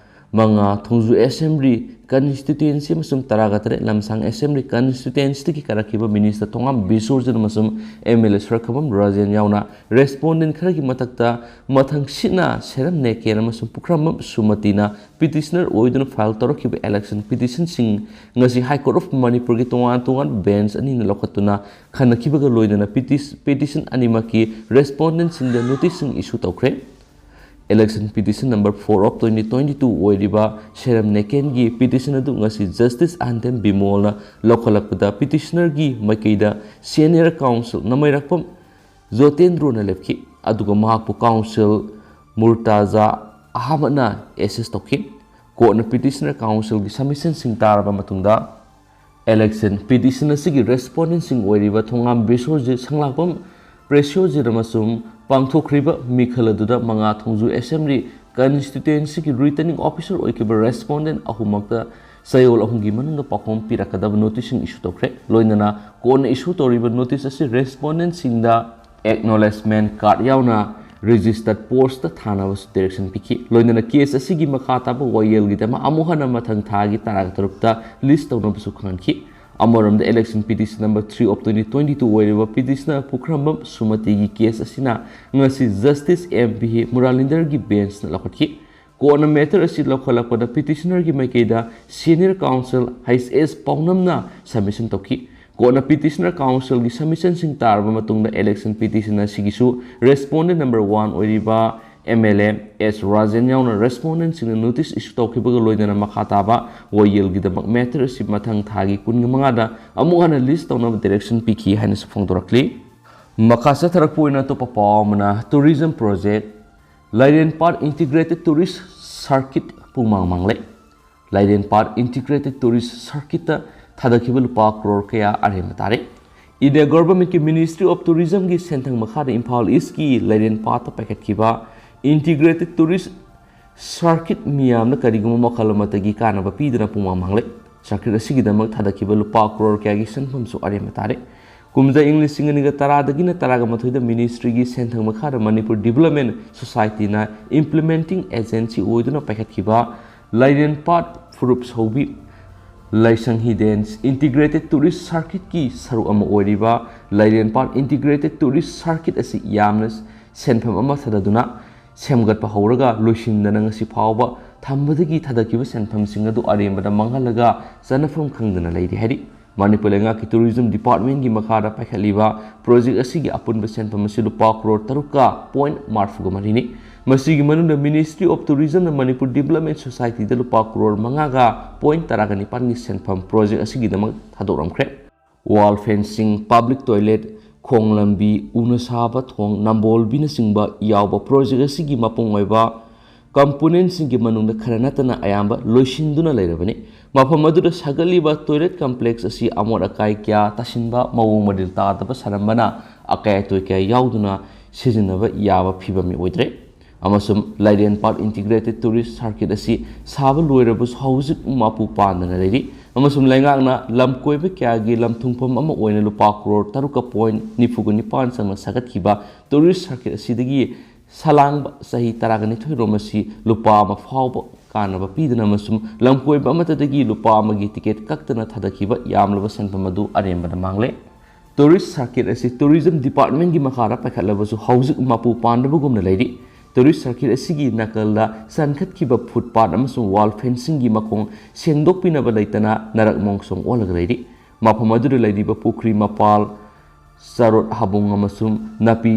ꯃꯉꯥ, ꯊꯣꯡꯖꯨ ꯑꯦꯁꯦꯝꯕ꯭ꯂꯤ ꯀꯟꯁꯇꯤꯇ꯭ꯌꯨꯑꯦꯟꯁꯤ ꯑꯃꯁꯨꯡ ꯇꯔꯥꯒ ꯇꯔꯦꯠ ꯂꯝꯁꯥꯡ ꯑꯦꯁꯦꯝꯕ꯭ꯂꯤ ꯀꯟꯁꯇꯤꯇ꯭ꯌꯨꯑꯦꯟꯁꯤꯗꯒꯤ ꯀꯥꯔꯛꯈꯤꯕ ꯃꯤꯅꯤꯁꯇꯔ ꯊꯣꯉꯥꯝ ꯕꯤꯁꯣꯔꯖꯟ ꯑꯃꯁꯨꯡ ꯑꯦꯝ ꯑꯦꯜ ꯑꯦ ꯁꯔꯈꯝꯕꯝ ꯔꯥꯖꯦꯟ ꯌꯥꯎꯅ ꯔꯦꯁꯄꯣꯟꯗꯦꯟ ꯈꯔꯒꯤ ꯃꯊꯛꯇ ꯃꯊꯪꯁꯤꯠꯅ ꯁꯦꯔꯝ ꯅꯦꯀꯦꯟ ꯑꯃꯁꯨꯡ ꯄꯨꯈ꯭ꯔꯝꯕꯝ ꯁꯨꯃꯇꯤꯅ ꯄꯤꯇꯤꯁꯅꯔ ꯑꯣꯏꯗꯨꯅ ꯐꯥꯏꯜ ꯇꯧꯔꯛꯈꯤꯕ ꯑꯦꯂꯦꯛꯁꯟ ꯄꯤꯇꯤꯁꯟꯁꯤꯡ ꯉꯁꯤ ꯍꯥꯏ ꯀꯣꯔꯠ ꯑꯣꯐ ꯃꯅꯤꯄꯨꯔꯒꯤ ꯇꯣꯉꯥꯟ ꯇꯣꯉꯥꯟꯕ ꯕꯦꯟꯆ ꯑꯅꯤꯅ ꯂꯧꯈꯠꯇꯨꯅ ꯈꯟꯅꯈꯤꯕꯒ ꯂꯣꯏꯅꯅ ꯄꯤꯇꯤꯁ-, ꯄꯤꯇꯤꯁꯟ ꯑꯅꯤꯃꯛꯀꯤ ꯔꯦꯁꯄꯣꯟꯗꯦꯟꯁꯤꯡꯗ ꯅꯣꯇꯤꯁꯁꯤꯡ ꯏꯁꯨ ꯇꯧꯈ꯭ꯔꯦ꯫ Election petition number four of twenty twenty-two ꯑꯣꯏꯔꯤꯕ ꯁꯦꯔꯝ ꯅꯦꯀꯦꯟꯒꯤ petition ꯑꯗꯨ ꯉꯁꯤ Justice ꯑꯍꯟꯊꯦꯝ ꯕꯤꯃꯣꯜꯅ ꯂꯧꯈꯠꯂꯛꯄꯗ, petitionerꯒꯤ ꯃꯥꯏꯀꯩꯗ senior counsel ꯅꯃꯩꯔꯛꯄꯝ ꯖꯣꯇꯦꯟꯗ꯭ꯔꯣꯅ ꯂꯦꯞꯈꯤ, ꯑꯗꯨꯒ ꯃꯍꯥꯛꯄꯨ counsel ꯃꯨꯔꯇꯥꯖꯥ ꯑꯍꯃꯗꯅ assist ꯇꯧꯈꯤ꯫ Courtꯅ petitioner counselꯒꯤ submissionꯁꯤꯡ ꯇꯥꯔꯕ ꯃꯇꯨꯡꯗ, election petition ꯑꯁꯤꯒꯤ respondentꯁꯤꯡ ꯑꯣꯏꯔꯤꯕ ꯊꯣꯉꯥꯝ ꯕꯤꯁ꯭ꯋꯖꯤꯠ, ꯁꯪꯂꯥꯛꯄꯝ ꯄ꯭ꯔꯦꯁ꯭ꯌꯣꯖꯤꯠ ꯑꯃꯁꯨꯡ ꯄꯥꯡꯊꯣꯛꯈ꯭ꯔꯤꯕ ꯃꯤꯈꯜ ꯑꯗꯨꯗ ꯃꯉꯥ ꯊꯣꯡꯖꯨ assembly constituencyꯒꯤ returning officer ꯑꯣꯏꯈꯤꯕ respondent ꯑꯍꯨꯝꯃꯛꯇ ꯆꯌꯣꯜ ꯑꯍꯨꯝꯒꯤ ꯃꯅꯨꯡꯗ ꯄꯥꯎꯈꯨꯝ ꯄꯤꯔꯛꯀꯗꯕ noticeꯁꯤꯡ issue ꯇꯧꯈ꯭ꯔꯦ꯫ ꯂꯣꯏꯅꯅ Courtꯅ issue ꯇꯧꯔꯤꯕ notice ꯑꯁꯤ respondentꯁꯤꯡꯗ acknowledgement card ꯌꯥꯎꯅ registered postꯇ ꯊꯥꯅꯕꯁꯨ direction ꯄꯤꯈꯤ꯫ ꯂꯣꯏꯅꯅ case ꯑꯁꯤꯒꯤ ꯃꯈꯥ ꯇꯥꯕ ꯋꯥꯌꯦꯜꯒꯤꯗꯃꯛ ꯑꯃꯨꯛ ꯍꯟꯅ ꯃꯊꯪ ꯊꯥꯒꯤ ꯇꯔꯥꯇꯔꯨꯛꯇ list ꯇꯧꯅꯕꯁꯨ ꯈꯪꯍꯟꯈꯤ꯫ ꯑꯃꯔꯣꯝꯗ, election petition number three of twenty twenty-two ꯑꯣꯏꯔꯤꯕ petitioner ꯄꯨꯈ꯭ꯔꯝꯕꯝ ꯁꯨꯃꯇꯤꯒꯤ case ꯑꯁꯤꯅ ꯉꯁꯤ Justice M P ꯃꯨꯔꯥꯂꯤꯟꯗꯔꯒꯤ benchꯅ ꯂꯧꯈꯠꯈꯤ꯫ Courtꯅ matter ꯑꯁꯤ ꯂꯧꯈꯠꯂꯛꯄꯗ petitionerꯒꯤ ꯃꯥꯏꯀꯩꯗ senior counsel H S ꯄꯥꯎꯅꯝꯅ submission ꯇꯧꯈꯤ꯫ Courtꯅ petitioner counselꯒꯤ submissionꯁꯤꯡ ꯇꯥꯔꯕ ꯃꯇꯨꯡꯗ, election petition ꯑꯁꯤꯒꯤꯁꯨ respondent number one ꯑꯣꯏꯔꯤꯕ M L A S Rajen ꯌꯥꯎꯅ respondentꯁꯤꯡꯅ notice issue ꯇꯧꯈꯤꯕꯒ ꯂꯣꯏꯅꯅ ꯃꯈꯥ ꯇꯥꯕ ꯋꯥꯌꯦꯜꯒꯤꯗꯃꯛ matter ꯑꯁꯤ ꯃꯊꯪ ꯊꯥꯒꯤ ꯀꯨꯟꯃꯉꯥꯗ ꯑꯃꯨꯛ ꯍꯟꯅ list ꯇꯧꯅꯕ direction ꯄꯤꯈꯤ ꯍꯥꯏꯅꯁꯨ ꯐꯣꯡꯗꯣꯔꯛꯂꯤ꯫ ꯃꯈꯥ ꯆꯠꯊꯔꯛꯄ ꯑꯣꯏꯅ ꯑꯇꯣꯞꯄ ꯄꯥꯎ ꯑꯃꯅ, tourism project ꯂꯥꯏꯔꯦꯟꯄꯥꯠ integrated tourist circuit ꯄꯨꯡꯃꯥꯡ ꯃꯥꯡꯂꯦ꯫ ꯂꯥꯏꯔꯦꯟꯄꯥꯠ integrated tourist circuitꯇ ꯊꯥꯗꯈꯤꯕ ꯂꯨꯄꯥ ꯀ꯭ꯔꯣꯔ ꯀꯌꯥ ꯑꯔꯦꯝꯕ ꯇꯥꯔꯦ꯫ India governmentꯀꯤ Ministry of Tourismꯒꯤ ꯁꯦꯟꯊꯪ ꯃꯈꯥꯗ ꯏꯝꯐꯥꯜ Eastꯀꯤ ꯂꯥꯏꯔꯦꯟꯄꯥꯠꯇ ꯄꯥꯏꯈꯠꯈꯤꯕ integrated tourist circuit ꯃꯤꯌꯥꯝꯅ ꯀꯔꯤꯒꯨꯝꯕ ꯃꯈꯜ ꯑꯃꯠꯇꯒꯤ ꯀꯥꯟꯅꯕ ꯄꯤꯗꯅ ꯄꯨꯡꯃꯥꯡ ꯃꯥꯡꯂꯦ꯫ Circuit ꯑꯁꯤꯒꯤꯗꯃꯛ ꯊꯥꯗꯈꯤꯕ ꯂꯨꯄꯥ ꯀ꯭ꯔꯣꯔ ꯀꯌꯥꯒꯤ ꯁꯦꯟꯐꯝꯁꯨ ꯑꯔꯦꯝꯕ ꯇꯥꯔꯦ꯫ ꯀꯨꯝꯖꯥ ꯏꯪ ꯂꯤꯁꯤꯡ ꯑꯅꯤꯒ ꯇꯔꯥꯗꯒꯤꯅ ꯇꯔꯥꯒ ꯃꯥꯊꯣꯏꯗ Ministryꯒꯤ ꯁꯦꯟꯊꯪ ꯃꯈꯥꯗ Manipur Development Societyꯅ implementing agency ꯑꯣꯏꯗꯨꯅ ꯄꯥꯏꯈꯠꯈꯤꯕ ꯂꯥꯏꯔꯦꯟꯄꯥꯠ ꯐꯨꯔꯨꯞ ꯁꯧꯕꯤ ꯂꯥꯏꯁꯪ ꯍꯤꯗꯦꯟ integrated tourist circuitꯀꯤ ꯁꯔꯨꯛ ꯑꯃ ꯑꯣꯏꯔꯤꯕ ꯂꯥꯏꯔꯦꯟꯄꯥꯠ integrated tourist circuit ꯑꯁꯤ ꯌꯥꯝꯅ ꯁꯦꯟꯐꯝ ꯑꯃ ꯊꯥꯗꯗꯨꯅ ꯁꯦꯝꯒꯠꯄ ꯍꯧꯔꯒ ꯂꯣꯏꯁꯤꯟꯗꯅ ꯉꯁꯤ ꯐꯥꯎꯕ ꯊꯝꯕꯗꯒꯤ ꯊꯥꯗꯈꯤꯕ ꯁꯦꯟꯐꯝꯁꯤꯡ ꯑꯗꯨ ꯑꯔꯦꯝꯕꯗ ꯃꯥꯡꯍꯜꯂꯒ ꯆꯠꯅꯐꯝ ꯈꯪꯗꯅ ꯂꯩꯔꯤ ꯍꯥꯏꯔꯤ꯫ ꯃꯅꯤꯄꯨꯔ ꯂꯩꯉꯥꯛꯀꯤ Tourism Departmentꯀꯤ ꯃꯈꯥꯗ ꯄꯥꯏꯈꯠꯂꯤꯕ project ꯑꯁꯤꯒꯤ ꯑꯄꯨꯟꯕ ꯁꯦꯟꯐꯝ ꯑꯁꯤ ꯂꯨꯄꯥ ꯀ꯭ꯔꯣꯔ ꯇꯔꯨꯛꯀ ꯄꯣꯏꯟ ꯃꯔꯤꯐꯨꯒ ꯃꯔꯤꯅꯤ꯫ ꯃꯁꯤꯒꯤ ꯃꯅꯨꯡꯗ Ministry of Tourismꯅ ꯃꯅꯤꯄꯨꯔ Development Societyꯗ ꯂꯨꯄꯥ ꯀ꯭ꯔꯣꯔ ꯃꯉꯥꯒ ꯄꯣꯏꯟ ꯇꯔꯥꯒ ꯅꯤꯄꯥꯟꯒꯤ ꯁꯦꯟꯐꯝ ꯄ꯭ꯔꯣꯖꯦꯛ ꯑꯁꯤꯒꯤꯗꯃꯛ ꯊꯥꯗꯣꯛꯂꯝꯈ꯭ꯔꯦ꯫ Wall fencing, public toilet, ꯈꯣꯡ ꯂꯝꯕꯤ, ꯎꯅ ꯁꯥꯕ ꯊꯣꯡ, ꯅꯝꯕꯣꯜꯕꯤꯅꯆꯤꯡꯕ ꯌꯥꯎꯕ ꯄ꯭ꯔꯣꯖꯦꯛ ꯑꯁꯤꯒꯤ ꯃꯄꯨꯡ ꯑꯣꯏꯕ componentꯁꯤꯡꯒꯤ ꯃꯅꯨꯡꯗ ꯈꯔ ꯅꯠꯇꯅ ꯑꯌꯥꯝꯕ ꯂꯣꯏꯁꯤꯟꯗꯨꯅ ꯂꯩꯔꯕꯅꯤ꯫ ꯃꯐꯝ ꯑꯗꯨꯗ ꯁꯥꯒꯠꯂꯤꯕ toilet complex ꯑꯁꯤ ꯑꯃꯣꯠ ꯑꯀꯥꯏ ꯀꯌꯥ ꯇꯥꯁꯤꯟꯕ, ꯃꯑꯣꯡ ꯃꯔꯤꯜ ꯇꯥꯗꯕ ꯁꯥꯔꯝꯕꯅ ꯑꯀꯥꯏ ꯑꯇꯣꯏ ꯀꯌꯥ ꯌꯥꯎꯗꯨꯅ ꯁꯤꯖꯤꯟꯅꯕ ꯌꯥꯕ ꯐꯤꯕꯝ ꯑꯣꯏꯗ꯭ꯔꯦ꯫ ꯑꯃꯁꯨꯡ ꯂꯥꯏꯔꯦꯟꯄꯥꯠ Integrated Tourist Circuit ꯑꯁꯤ ꯁꯥꯕ ꯂꯣꯏꯔꯕꯁꯨ ꯍꯧꯖꯤꯛ ꯃꯄꯨ ꯄꯥꯟꯗꯅ ꯂꯩꯔꯤ꯫ ꯑꯃꯁꯨꯡ ꯂꯩꯉꯥꯛꯅ ꯂꯝ ꯀꯣꯏꯕ ꯀꯌꯥꯒꯤ ꯂꯝ ꯊꯨꯡꯐꯝ ꯑꯃ ꯑꯣꯏꯅ ꯂꯨꯄꯥ ꯀ꯭ꯔꯣꯔ ꯇꯔꯨꯛꯀ ꯄꯣꯏꯟ ꯅꯤꯐꯨꯒ ꯅꯤꯄꯥꯟ ꯆꯪꯅ ꯁꯥꯒꯠꯈꯤꯕ tourist circuit ꯑꯁꯤꯗꯒꯤ ꯁꯂꯥꯡꯕ ꯆꯍꯤ ꯇꯔꯥꯒ ꯅꯤꯊꯣꯏ ꯔꯣꯝ ꯑꯁꯤ ꯂꯨꯄꯥ ꯑꯃ ꯐꯥꯎꯕ ꯀꯥꯟꯅꯕ ꯄꯤꯗꯅ ꯑꯃꯁꯨꯡ ꯂꯝ ꯀꯣꯏꯕ ꯑꯃꯠꯇꯗꯒꯤ ꯂꯨꯄꯥ ꯑꯃꯒꯤ ticket ꯀꯛꯇꯅ ꯊꯥꯗꯈꯤꯕ ꯌꯥꯝꯂꯕ ꯁꯦꯟꯐꯝ ꯑꯗꯨ ꯑꯔꯦꯝꯕꯗ ꯃꯥꯡꯂꯦ꯫ Tourist circuit ꯑꯁꯤ Tourism Departmentꯀꯤ ꯃꯈꯥꯗ ꯄꯥꯏꯈꯠꯂꯕꯁꯨ ꯍꯧꯖꯤꯛ ꯃꯄꯨ ꯄꯥꯟꯗꯕꯒꯨꯝꯅ ꯂꯩꯔꯤ꯫ Tourist circuit ꯑꯁꯤꯒꯤ ꯅꯥꯀꯜꯗ ꯆꯟꯈꯠꯈꯤꯕ footpath ꯑꯃꯁꯨꯡ wall fencingꯒꯤ ꯃꯈꯣꯡ ꯁꯦꯡꯗꯣꯛꯄꯤꯅꯕ ꯂꯩꯇꯅ ꯅꯔꯛ ꯃꯣꯡꯁꯣꯡ ꯑꯣꯜꯂꯒ ꯂꯩꯔꯤ꯫ ꯃꯐꯝ ꯑꯗꯨꯗ ꯂꯩꯔꯤꯕ ꯄꯨꯈ꯭ꯔꯤ ꯃꯄꯥꯜ, ꯆꯔꯣꯠ ꯍꯥꯕꯨꯡ ꯑꯃꯁꯨꯡ ꯅꯥꯄꯤ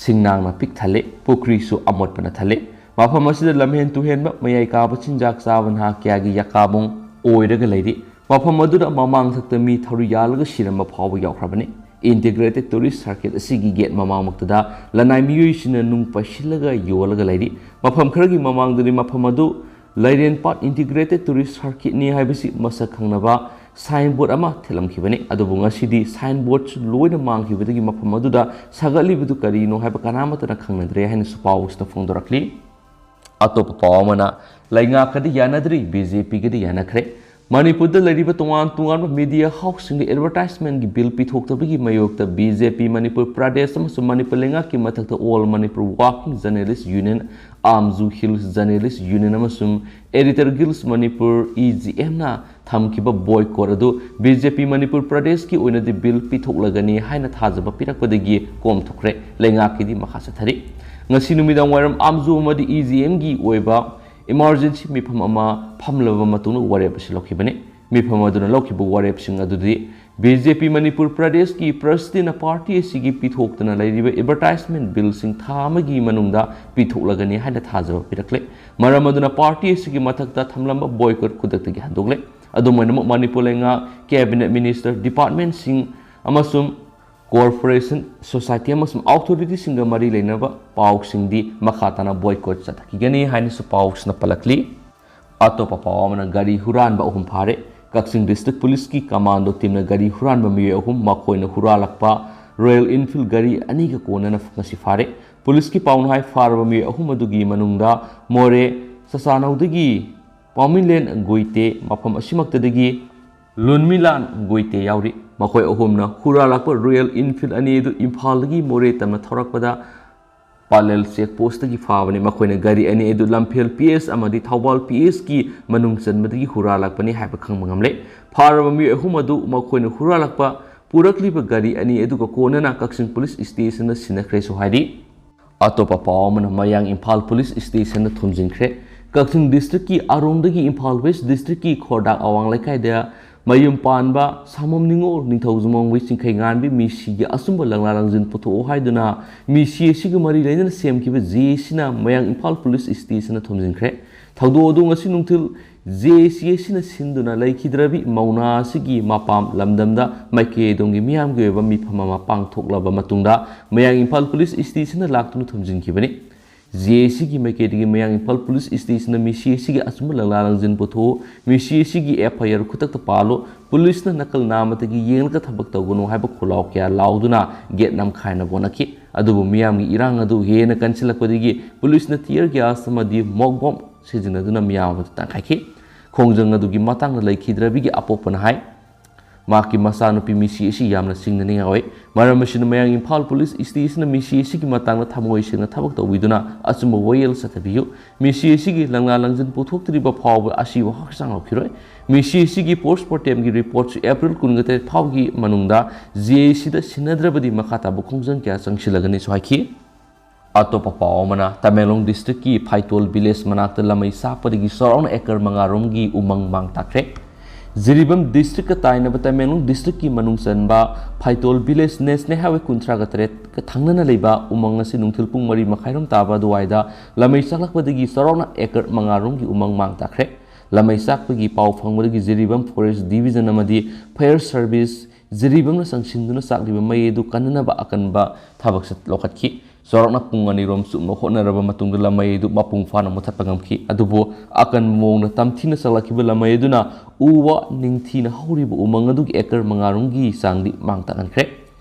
ꯁꯤꯡꯅꯥꯡꯅ ꯄꯤꯛ ꯊꯜꯂꯦ꯫ ꯄꯨꯈ꯭ꯔꯤꯁꯨ ꯑꯃꯣꯠꯄꯅ ꯊꯜꯂꯦ꯫ ꯃꯐꯝ ꯑꯁꯤꯗ ꯂꯝꯍꯦꯟ ꯇꯨꯍꯦꯟꯕ, ꯃꯌꯥꯏ ꯀꯥꯕ ꯆꯤꯟꯖꯥꯛ ꯆꯥꯕ ꯅꯍꯥ ꯀꯌꯥꯒꯤ ꯌꯥꯀꯥꯕꯣꯡ ꯑꯣꯏꯔꯒ ꯂꯩꯔꯤ꯫ ꯃꯐꯝ ꯑꯗꯨꯗ ꯃꯃꯥꯡꯊꯛꯇ ꯃꯤ ꯊꯧꯔꯤ ꯌꯥꯜꯂꯒ ꯁꯤꯔꯝꯕ ꯐꯥꯎꯕ ꯌꯥꯎꯈ꯭ꯔꯕꯅꯤ꯫ Integrated Tourist Circuit ꯑꯁꯤꯒꯤ gate ꯃꯃꯥꯡꯃꯛꯇꯗ ꯂꯅꯥꯏ ꯃꯤꯑꯣꯏꯁꯤꯡꯅ ꯅꯨꯡ ꯄꯩꯁꯤꯜꯂꯒ ꯌꯣꯜꯂꯒ ꯂꯩꯔꯤ꯫ ꯃꯐꯝ ꯈꯔꯒꯤ ꯃꯃꯥꯡꯗꯗꯤ ꯃꯐꯝ ꯑꯗꯨ ꯂꯥꯏꯔꯦꯟꯄꯥꯠ Integrated Tourist Circuitꯅꯤ ꯍꯥꯏꯕꯁꯤ ꯃꯁꯛ ꯈꯪꯅꯕ signboard ꯑꯃ ꯊꯦꯠꯂꯝꯈꯤꯕꯅꯤ꯫ ꯑꯗꯨꯕꯨ ꯉꯁꯤꯗꯤ signboardꯁꯨ ꯂꯣꯏꯅ ꯃꯥꯡꯈꯤꯕꯗꯒꯤ ꯃꯐꯝ ꯑꯗꯨꯗ ꯁꯥꯒꯠꯂꯤꯕꯗꯨ ꯀꯔꯤꯅꯣ ꯍꯥꯏꯕ ꯀꯅꯥꯃꯠꯇꯅ ꯈꯪꯅꯗ꯭ꯔꯦ ꯍꯥꯏꯅꯁꯨ ꯄꯥꯎꯁꯤꯗ ꯐꯣꯡꯗꯣꯔꯛꯂꯤ꯫ ꯑꯇꯣꯞꯄ ꯄꯥꯎ ꯑꯃꯅ, ꯂꯩꯉꯥꯛꯀꯗꯤ ꯌꯥꯅꯗ꯭ꯔꯤ, BJPꯒꯗꯤ ꯌꯥꯅꯈ꯭ꯔꯦ꯫ ꯃꯅꯤꯄꯨꯔꯗ ꯂꯩꯔꯤꯕ ꯇꯣꯉꯥꯟ ꯇꯣꯉꯥꯟꯕ media houseꯁꯤꯡꯗ advertisementꯀꯤ bill ꯄꯤꯊꯣꯛꯇꯕꯒꯤ ꯃꯥꯌꯣꯛꯇ BJP ꯃꯅꯤꯄꯨꯔ ꯄ꯭ꯔꯗꯦꯁ ꯑꯃꯁꯨꯡ ꯃꯅꯤꯄꯨꯔ ꯂꯩꯉꯥꯛꯀꯤ ꯃꯊꯛꯇ All Manipur Working Journalist Union, Amzu Hills Journalist Union ꯑꯃꯁꯨꯡ Editor Guilds Manipur, EGMꯅ ꯊꯝꯈꯤꯕ boycott ꯑꯗꯨ BJP ꯃꯅꯤꯄꯨꯔ ꯄ꯭ꯔꯗꯦꯁꯀꯤ ꯑꯣꯏꯅꯗꯤ bill ꯄꯤꯊꯣꯛꯂꯒꯅꯤ ꯍꯥꯏꯅ ꯊꯥꯖꯕ ꯄꯤꯔꯛꯄꯗꯒꯤ ꯀꯣꯝꯊꯣꯛꯈ꯭ꯔꯦ꯫ ꯂꯩꯉꯥꯛꯀꯤꯗꯤ ꯃꯈꯥ ꯆꯠꯊꯔꯤ꯫ ꯉꯁꯤ ꯅꯨꯃꯤꯗꯥꯡ ꯋꯥꯏꯔꯝ ꯑꯥꯝꯖꯨ ꯑꯃꯗꯤ EGMꯒꯤ ꯑꯣꯏꯕ emergency ꯃꯤꯐꯝ ꯑꯃ ꯐꯝꯂꯕ ꯃꯇꯨꯡꯗ ꯋꯥꯔꯦꯞ ꯑꯁꯤ ꯂꯧꯈꯤꯕꯅꯤ꯫ ꯃꯤꯐꯝ ꯑꯗꯨꯅ ꯂꯧꯈꯤꯕ ꯋꯥꯔꯦꯞꯁꯤꯡ ꯑꯗꯨꯗꯤ, ꯕꯤ ꯖꯦ ꯄꯤ ꯃꯅꯤꯄꯨꯔ ꯄ꯭ꯔꯗꯦꯁꯀꯤ ꯄ꯭ꯔꯁꯤꯗꯦꯟꯅ ꯄꯥꯔꯇꯤ ꯑꯁꯤꯒꯤ ꯄꯤꯊꯣꯛꯇꯅ ꯂꯩꯔꯤꯕ ꯑꯦꯗꯚꯔꯇꯥꯏꯖꯃꯦꯟꯠ ꯕꯤꯜꯁꯤꯡ ꯊꯥ ꯑꯃꯒꯤ ꯃꯅꯨꯡꯗ ꯄꯤꯊꯣꯛꯂꯒꯅꯤ ꯍꯥꯏꯅ ꯊꯥꯖꯕ ꯄꯤꯔꯛꯂꯦ꯫ ꯃꯔꯝ ꯑꯗꯨꯅ ꯄꯥꯔꯇꯤ ꯑꯁꯤꯒꯤ ꯃꯊꯛꯇ ꯊꯝꯂꯝꯕ ꯕꯣꯏꯀꯣꯠ ꯈꯨꯗꯛꯇꯒꯤ ꯍꯟꯗꯣꯛꯂꯦ꯫ ꯑꯗꯨꯝ ꯑꯣꯏꯅꯃꯛ, ꯃꯅꯤꯄꯨꯔ ꯂꯩꯉꯥꯛ, ꯀꯦꯕꯤꯅꯦꯠ ꯃꯤꯅꯤꯁꯇꯔ, ꯗꯤꯄꯥꯔꯠꯃꯦꯟꯠꯁꯤꯡ ꯑꯃꯁꯨꯡ ꯀꯣꯔꯄꯣꯔꯦꯁꯟ, ꯁꯣꯁꯥꯏꯇꯤ ꯑꯃꯁꯨꯡ ꯑꯣꯊꯣꯔꯤꯇꯤꯁꯤꯡꯒ ꯃꯔꯤ ꯂꯩꯅꯕ ꯄꯥꯎꯁꯤꯡꯗꯤ ꯃꯈꯥ ꯇꯥꯅ ꯕꯣꯏꯀꯣꯠ ꯆꯠꯊꯈꯤꯒꯅꯤ ꯍꯥꯏꯅꯁꯨ ꯄꯥꯎꯁꯤꯅ ꯄꯜꯂꯛꯂꯤ꯫ ꯑꯇꯣꯞꯄ ꯄꯥꯎ ꯑꯃꯅ, ꯒꯥꯔꯤ ꯍꯨꯔꯥꯟꯕ ꯑꯍꯨꯝ ꯐꯥꯔꯦ꯫ ꯀꯛꯆꯤꯡ ꯗꯤꯁꯇ꯭ꯔꯤꯛ ꯄꯨꯂꯤꯁꯀꯤ ꯀꯃꯥꯟꯗꯣ ꯇꯤꯝꯅ ꯒꯥꯔꯤ ꯍꯨꯔꯥꯟꯕ ꯃꯤꯑꯣꯏ ꯑꯍꯨꯝ, ꯃꯈꯣꯏꯅ ꯍꯨꯔꯥꯜꯂꯛꯄ ꯔꯣꯌꯦꯜ ꯏꯟꯐꯤꯜꯗ ꯒꯥꯔꯤ ꯑꯅꯤꯒ ꯀꯣꯟꯅꯅ ꯉꯁꯤ ꯐꯥꯔꯦ꯫ ꯄꯨꯂꯤꯁꯀꯤ ꯄꯥꯎꯅ ꯍꯥꯏ, ꯐꯥꯔꯕ ꯃꯤꯑꯣꯏ ꯑꯍꯨꯝ ꯑꯗꯨꯒꯤ ꯃꯅꯨꯡꯗ ꯃꯣꯔꯦ ꯆꯆꯥꯅꯧꯗꯒꯤ ꯄꯥꯎꯃꯤꯂꯦꯟ ꯒꯣꯏꯇꯦ, ꯃꯐꯝ ꯑꯁꯤꯃꯛꯇꯗꯒꯤ ꯂꯨꯟꯃꯤꯂꯥꯟ ꯒꯣꯏꯇꯦ ꯌꯥꯎꯔꯤ꯫ ꯃꯈꯣꯏ ꯑꯍꯨꯝꯅ ꯍꯨꯔꯥꯜꯂꯛꯄ ꯔꯣꯌꯦꯜ ꯏꯟꯐꯤꯜꯗ ꯑꯅꯤ ꯑꯗꯨ ꯏꯝꯐꯥꯜꯗꯒꯤ ꯃꯣꯔꯦ ꯇꯝꯅ ꯊꯧꯔꯛꯄꯗ ꯄꯥꯂꯦꯜ ꯆꯦꯛ ꯄꯣꯁꯇꯒꯤ ꯐꯥꯕꯅꯤ꯫ ꯃꯈꯣꯏꯅ ꯒꯥꯔꯤ ꯑꯅꯤ ꯑꯗꯨ ꯂꯝꯐꯦꯜ ꯄꯤ ꯑꯦꯁ ꯑꯃꯗꯤ ꯊꯧꯕꯥꯜ ꯄꯤ ꯑꯦꯁꯀꯤ ꯃꯅꯨꯡ ꯆꯟꯕꯗꯒꯤ ꯍꯨꯔꯥꯜꯂꯛꯄꯅꯤ ꯍꯥꯏꯕ ꯈꯪꯕ ꯉꯝꯂꯦ꯫ ꯐꯥꯔꯕ ꯃꯤꯑꯣꯏ ꯑꯍꯨꯝ ꯑꯗꯨ ꯃꯈꯣꯏꯅ ꯍꯨꯔꯥꯜꯂꯛꯄ ꯄꯨꯔꯛꯂꯤꯕ ꯒꯥꯔꯤ ꯑꯅꯤ ꯑꯗꯨꯒ ꯀꯣꯟꯅꯅ ꯀꯛꯆꯤꯡ ꯄꯨꯂꯤꯁ ꯁ꯭ꯇꯦꯁꯟꯗ ꯁꯤꯟꯅꯈ꯭ꯔꯦꯁꯨ ꯍꯥꯏꯔꯤ꯫ ꯑꯇꯣꯞꯄ ꯄꯥꯎ ꯑꯃꯅ, ꯃꯌꯥꯡ ꯏꯝꯐꯥꯜ ꯄꯨꯂꯤꯁ ꯁ꯭ꯇꯦꯁꯟꯗ ꯊꯣꯝꯖꯤꯟꯈ꯭ꯔꯦ꯫ ꯀꯛꯆꯤꯡ ꯗꯤꯁꯇ꯭ꯔꯤꯛꯀꯤ ꯑꯔꯣꯡꯗꯒꯤ ꯏꯝꯐꯥꯜ ꯋꯦꯁ ꯗꯤꯁꯇ꯭ꯔꯤꯛꯀꯤ ꯈꯣꯔꯗꯥꯛ ꯑꯋꯥꯡ ꯂꯩꯀꯥꯏꯗ ꯃꯌꯨꯝ ꯄꯥꯟꯕ ꯁꯥꯃꯣꯝ ꯅꯤꯉꯣꯜ ꯅꯤꯡꯊꯧꯖꯝꯋꯥꯡꯕꯩ ꯆꯤꯡꯈꯩꯉꯥꯟꯕꯤ ꯃꯤꯁꯤꯒꯤ ꯑꯆꯨꯝꯕ ꯂꯪꯂꯥ ꯂꯪꯖꯤꯟ ꯄꯨꯊꯣꯛꯎ ꯍꯥꯏꯗꯨꯅ ꯃꯤꯁꯤ ꯑꯁꯤꯒ ꯃꯔꯤ ꯂꯩꯅꯅ ꯁꯦꯝꯈꯤꯕ ꯖꯦ ꯑꯦ ꯁꯤꯅ ꯃꯌꯥꯡ ꯏꯝꯐꯥꯜ ꯄꯨꯂꯤꯁ ꯁ꯭ꯇꯦꯁꯟꯗ ꯊꯣꯝꯖꯤꯟꯈ꯭ꯔꯦ꯫ ꯊꯧꯗꯣꯛ ꯑꯗꯨ ꯉꯁꯤ ꯅꯨꯡꯊꯤꯜ ꯖꯦ ꯑꯦ ꯁꯤ ꯑꯁꯤꯅ ꯁꯤꯟꯗꯨꯅ ꯂꯩꯈꯤꯗ꯭ꯔꯕꯤ ꯃꯧꯅꯥ ꯑꯁꯤꯒꯤ ꯃꯄꯥꯝ ꯂꯝꯗꯝꯗ ꯃꯥꯏꯀꯩ ꯑꯗꯣꯝꯒꯤ ꯃꯤꯌꯥꯝꯒꯤ ꯑꯣꯏꯕ ꯃꯤꯐꯝ ꯑꯃ ꯄꯥꯡꯊꯣꯛꯂꯕ ꯃꯇꯨꯡꯗ ꯃꯌꯥꯡ ꯏꯝꯐꯥꯜ ꯄꯨꯂꯤꯁ ꯁ꯭ꯇꯦꯁꯟꯗ ꯂꯥꯛꯇꯨꯅ ꯊꯣꯝꯖꯤꯟꯈꯤꯕꯅꯤ꯫ ꯖꯦ ꯑꯦ ꯁꯤꯒꯤ ꯃꯥꯏꯀꯩꯗꯒꯤ ꯃꯌꯥꯡ ꯏꯝꯐꯥꯜ ꯄꯨꯂꯤꯁ ꯁ꯭ꯇꯦꯁꯟꯗ ꯃꯤꯁꯤ ꯑꯁꯤꯒꯤ ꯑꯆꯨꯝꯕ ꯂꯪꯂꯥ ꯂꯪꯖꯤꯟ ꯄꯨꯊꯣꯛꯎ, ꯃꯤꯁꯤ ꯑꯁꯤꯒꯤ ꯑꯦꯐ ꯑꯥꯏ ꯑꯥꯔ ꯈꯨꯗꯛꯇ ꯄꯥꯜꯂꯨ, ꯄꯨꯂꯤꯁꯅ ꯅꯥꯀꯜ ꯅꯥꯝꯃꯗꯒꯤ ꯌꯦꯡꯂꯒ ꯊꯕꯛ ꯇꯧꯒꯅꯨ ꯍꯥꯏꯕ ꯈꯣꯜꯂꯥꯎ ꯀꯌꯥ ꯂꯥꯎꯗꯨꯅ ꯒꯦꯠ ꯅꯝꯈꯥꯏꯅꯕ ꯍꯣꯠꯅꯈꯤ꯫ ꯑꯗꯨꯕꯨ ꯃꯤꯌꯥꯝꯒꯤ ꯏꯔꯥꯡ ꯑꯗꯨ ꯍꯦꯟꯅ ꯀꯟꯁꯤꯜꯂꯛꯄꯗꯒꯤ ꯄꯨꯂꯤꯁꯅ tear gas ꯑꯃꯗꯤ ꯃꯣꯛ ꯕꯣꯝ ꯁꯤꯖꯤꯟꯅꯗꯨꯅ ꯃꯤꯌꯥꯝ ꯑꯗꯨ ꯇꯥꯟꯈꯥꯏꯈꯤ꯫ ꯈꯣꯡꯖꯪ ꯑꯗꯨꯒꯤ ꯃꯇꯥꯡꯗ ꯂꯩꯈꯤꯗ꯭ꯔꯕꯤꯒꯤ ꯑꯄꯣꯛꯄꯅ ꯍꯥꯏ, ꯃꯍꯥꯛꯀꯤ ꯃꯆꯥꯅꯨꯄꯤ ꯃꯤꯁꯤ ꯑꯁꯤ ꯌꯥꯝꯅ ꯆꯤꯡꯅꯅꯤꯡꯉꯥꯏ ꯑꯣꯏ꯫ ꯃꯔꯝ ꯑꯁꯤꯅ ꯃꯌꯥꯡ ꯏꯝꯐꯥꯜ ꯄꯨꯂꯤꯁ ꯁ꯭ꯇꯦꯁꯟꯅ ꯃꯤꯁꯤ ꯑꯁꯤꯒꯤ ꯃꯇꯥꯡꯗ ꯊꯃꯣꯏ ꯁꯦꯡꯅ ꯊꯕꯛ ꯇꯧꯕꯤꯗꯨꯅ ꯑꯆꯨꯝꯕ ꯋꯥꯌꯦꯜ ꯆꯠꯊꯕꯤꯌꯨ꯫ ꯃꯤꯁꯤ ꯑꯁꯤꯒꯤ ꯂꯪꯂꯥ ꯂꯪꯖꯤꯟ ꯄꯨꯊꯣꯛꯇ꯭ꯔꯤꯕ ꯐꯥꯎꯕ ꯑꯁꯤꯕ ꯍꯛꯆꯥꯡ ꯂꯧꯈꯤꯔꯣꯏ꯫ ꯃꯤꯁꯤ ꯑꯁꯤꯒꯤ post mortemꯒꯤ reportꯁꯨ April ꯀꯨꯟꯒ ꯇꯔꯦꯠ ꯐꯥꯎꯒꯤ ꯃꯅꯨꯡꯗ ꯖꯦ ꯑꯦ ꯁꯤꯗ ꯁꯤꯟꯅꯗ꯭ꯔꯕꯗꯤ ꯃꯈꯥ ꯇꯥꯕ ꯈꯣꯡꯖꯪ ꯀꯌꯥ ꯆꯪꯁꯤꯜꯂꯒꯅꯤꯁꯨ ꯍꯥꯏꯈꯤ꯫ ꯑꯇꯣꯞꯄ ꯄꯥꯎ ꯑꯃꯅ, ꯇꯃꯦꯡꯂꯣꯡ ꯗꯤꯁꯇ꯭ꯔꯤꯛꯀꯤ ꯐꯥꯏꯇꯣꯜ ꯚꯤꯂꯦꯖ ꯃꯅꯥꯛꯇ ꯂꯝꯃꯩ ꯆꯥꯛꯄꯗꯒꯤ ꯆꯥꯎꯔꯥꯛꯅ ꯑꯦꯀꯔ ꯃꯉꯥ ꯔꯣꯝꯒꯤ ꯎꯃꯪ ꯃꯥꯡ ꯇꯥꯛꯈ꯭ꯔꯦ꯫ ꯖꯤꯔꯤꯕꯥꯝ ꯗꯤꯁꯇ꯭ꯔꯤꯛꯀ ꯇꯥꯏꯅꯕ ꯇꯃꯦꯡꯂꯣꯡ ꯗꯤꯁꯇ꯭ꯔꯤꯛꯀꯤ ꯃꯅꯨꯡ ꯆꯟꯕ ꯐꯩꯇꯣꯜ ꯚꯤꯂꯦꯖ ꯅꯦꯁꯅꯦꯜ ꯍꯥꯏꯋꯦ ꯀꯨꯟꯊ꯭ꯔꯥꯒ ꯇꯔꯦꯠꯀ ꯊꯪꯅꯅ ꯂꯩꯕ ꯎꯃꯪ ꯑꯁꯤ ꯅꯨꯡꯊꯤꯜ ꯄꯨꯡ ꯃꯔꯤ ꯃꯈꯥꯏꯔꯣꯝ ꯇꯥꯕ ꯑꯗꯨꯋꯥꯏꯗ ꯂꯃꯩ ꯆꯥꯛꯂꯛꯄꯗꯒꯤ ꯆꯥꯎꯔꯥꯛꯅ ꯑꯦꯀꯔ ꯃꯉꯥꯔꯣꯝꯒꯤ ꯎꯃꯪ ꯃꯥꯡ ꯇꯥꯛꯈ꯭ꯔꯦ꯫ ꯂꯃꯩ ꯆꯥꯛꯄꯒꯤ ꯄꯥꯎ ꯐꯪꯕꯗꯒꯤ ꯖꯤꯔꯤꯕꯥꯝ ꯐꯣꯔꯦꯁ ꯗꯤꯕꯤꯖꯟ ꯑꯃꯗꯤ ꯐꯥꯌꯔ ꯁꯔꯚꯤꯁ ꯖꯤꯔꯤꯕꯥꯝꯅ ꯆꯪꯁꯤꯟꯗꯨꯅ ꯆꯥꯛꯂꯤꯕ ꯃꯩ ꯑꯗꯨ ꯀꯟꯅꯅꯕ ꯑꯀꯟꯕ ꯊꯕꯛ ꯂꯧꯈꯠꯈꯤ꯫ ꯆꯥꯎꯔꯥꯛꯅ ꯄꯨꯡ ꯑꯅꯤꯔꯣꯝ ꯆꯨꯞꯅ ꯍꯣꯠꯅꯔꯕ ꯃꯇꯨꯡꯗ ꯂꯃꯩ ꯑꯗꯨ ꯃꯄꯨꯡ ꯐꯥꯅ ꯃꯨꯊꯠꯄ ꯉꯝꯈꯤ꯫ ꯑꯗꯨꯕꯨ ꯑꯀꯟꯕ ꯃꯑꯣꯡꯗ ꯇꯝꯊꯤꯅ ꯆꯥꯛꯂꯛꯈꯤꯕ ꯂꯃꯩ ꯑꯗꯨꯅ ꯎ ꯋꯥ ꯅꯤꯡꯊꯤꯅ ꯍꯧꯔꯤꯕ ꯎꯃꯪ ꯑꯗꯨꯒꯤ ꯑꯦꯀꯔ ꯃꯉꯥꯔꯣꯝꯒꯤ ꯆꯥꯡꯗꯤ ꯃꯥꯡ ꯇꯥꯛꯍꯟꯈ꯭ꯔꯦ꯫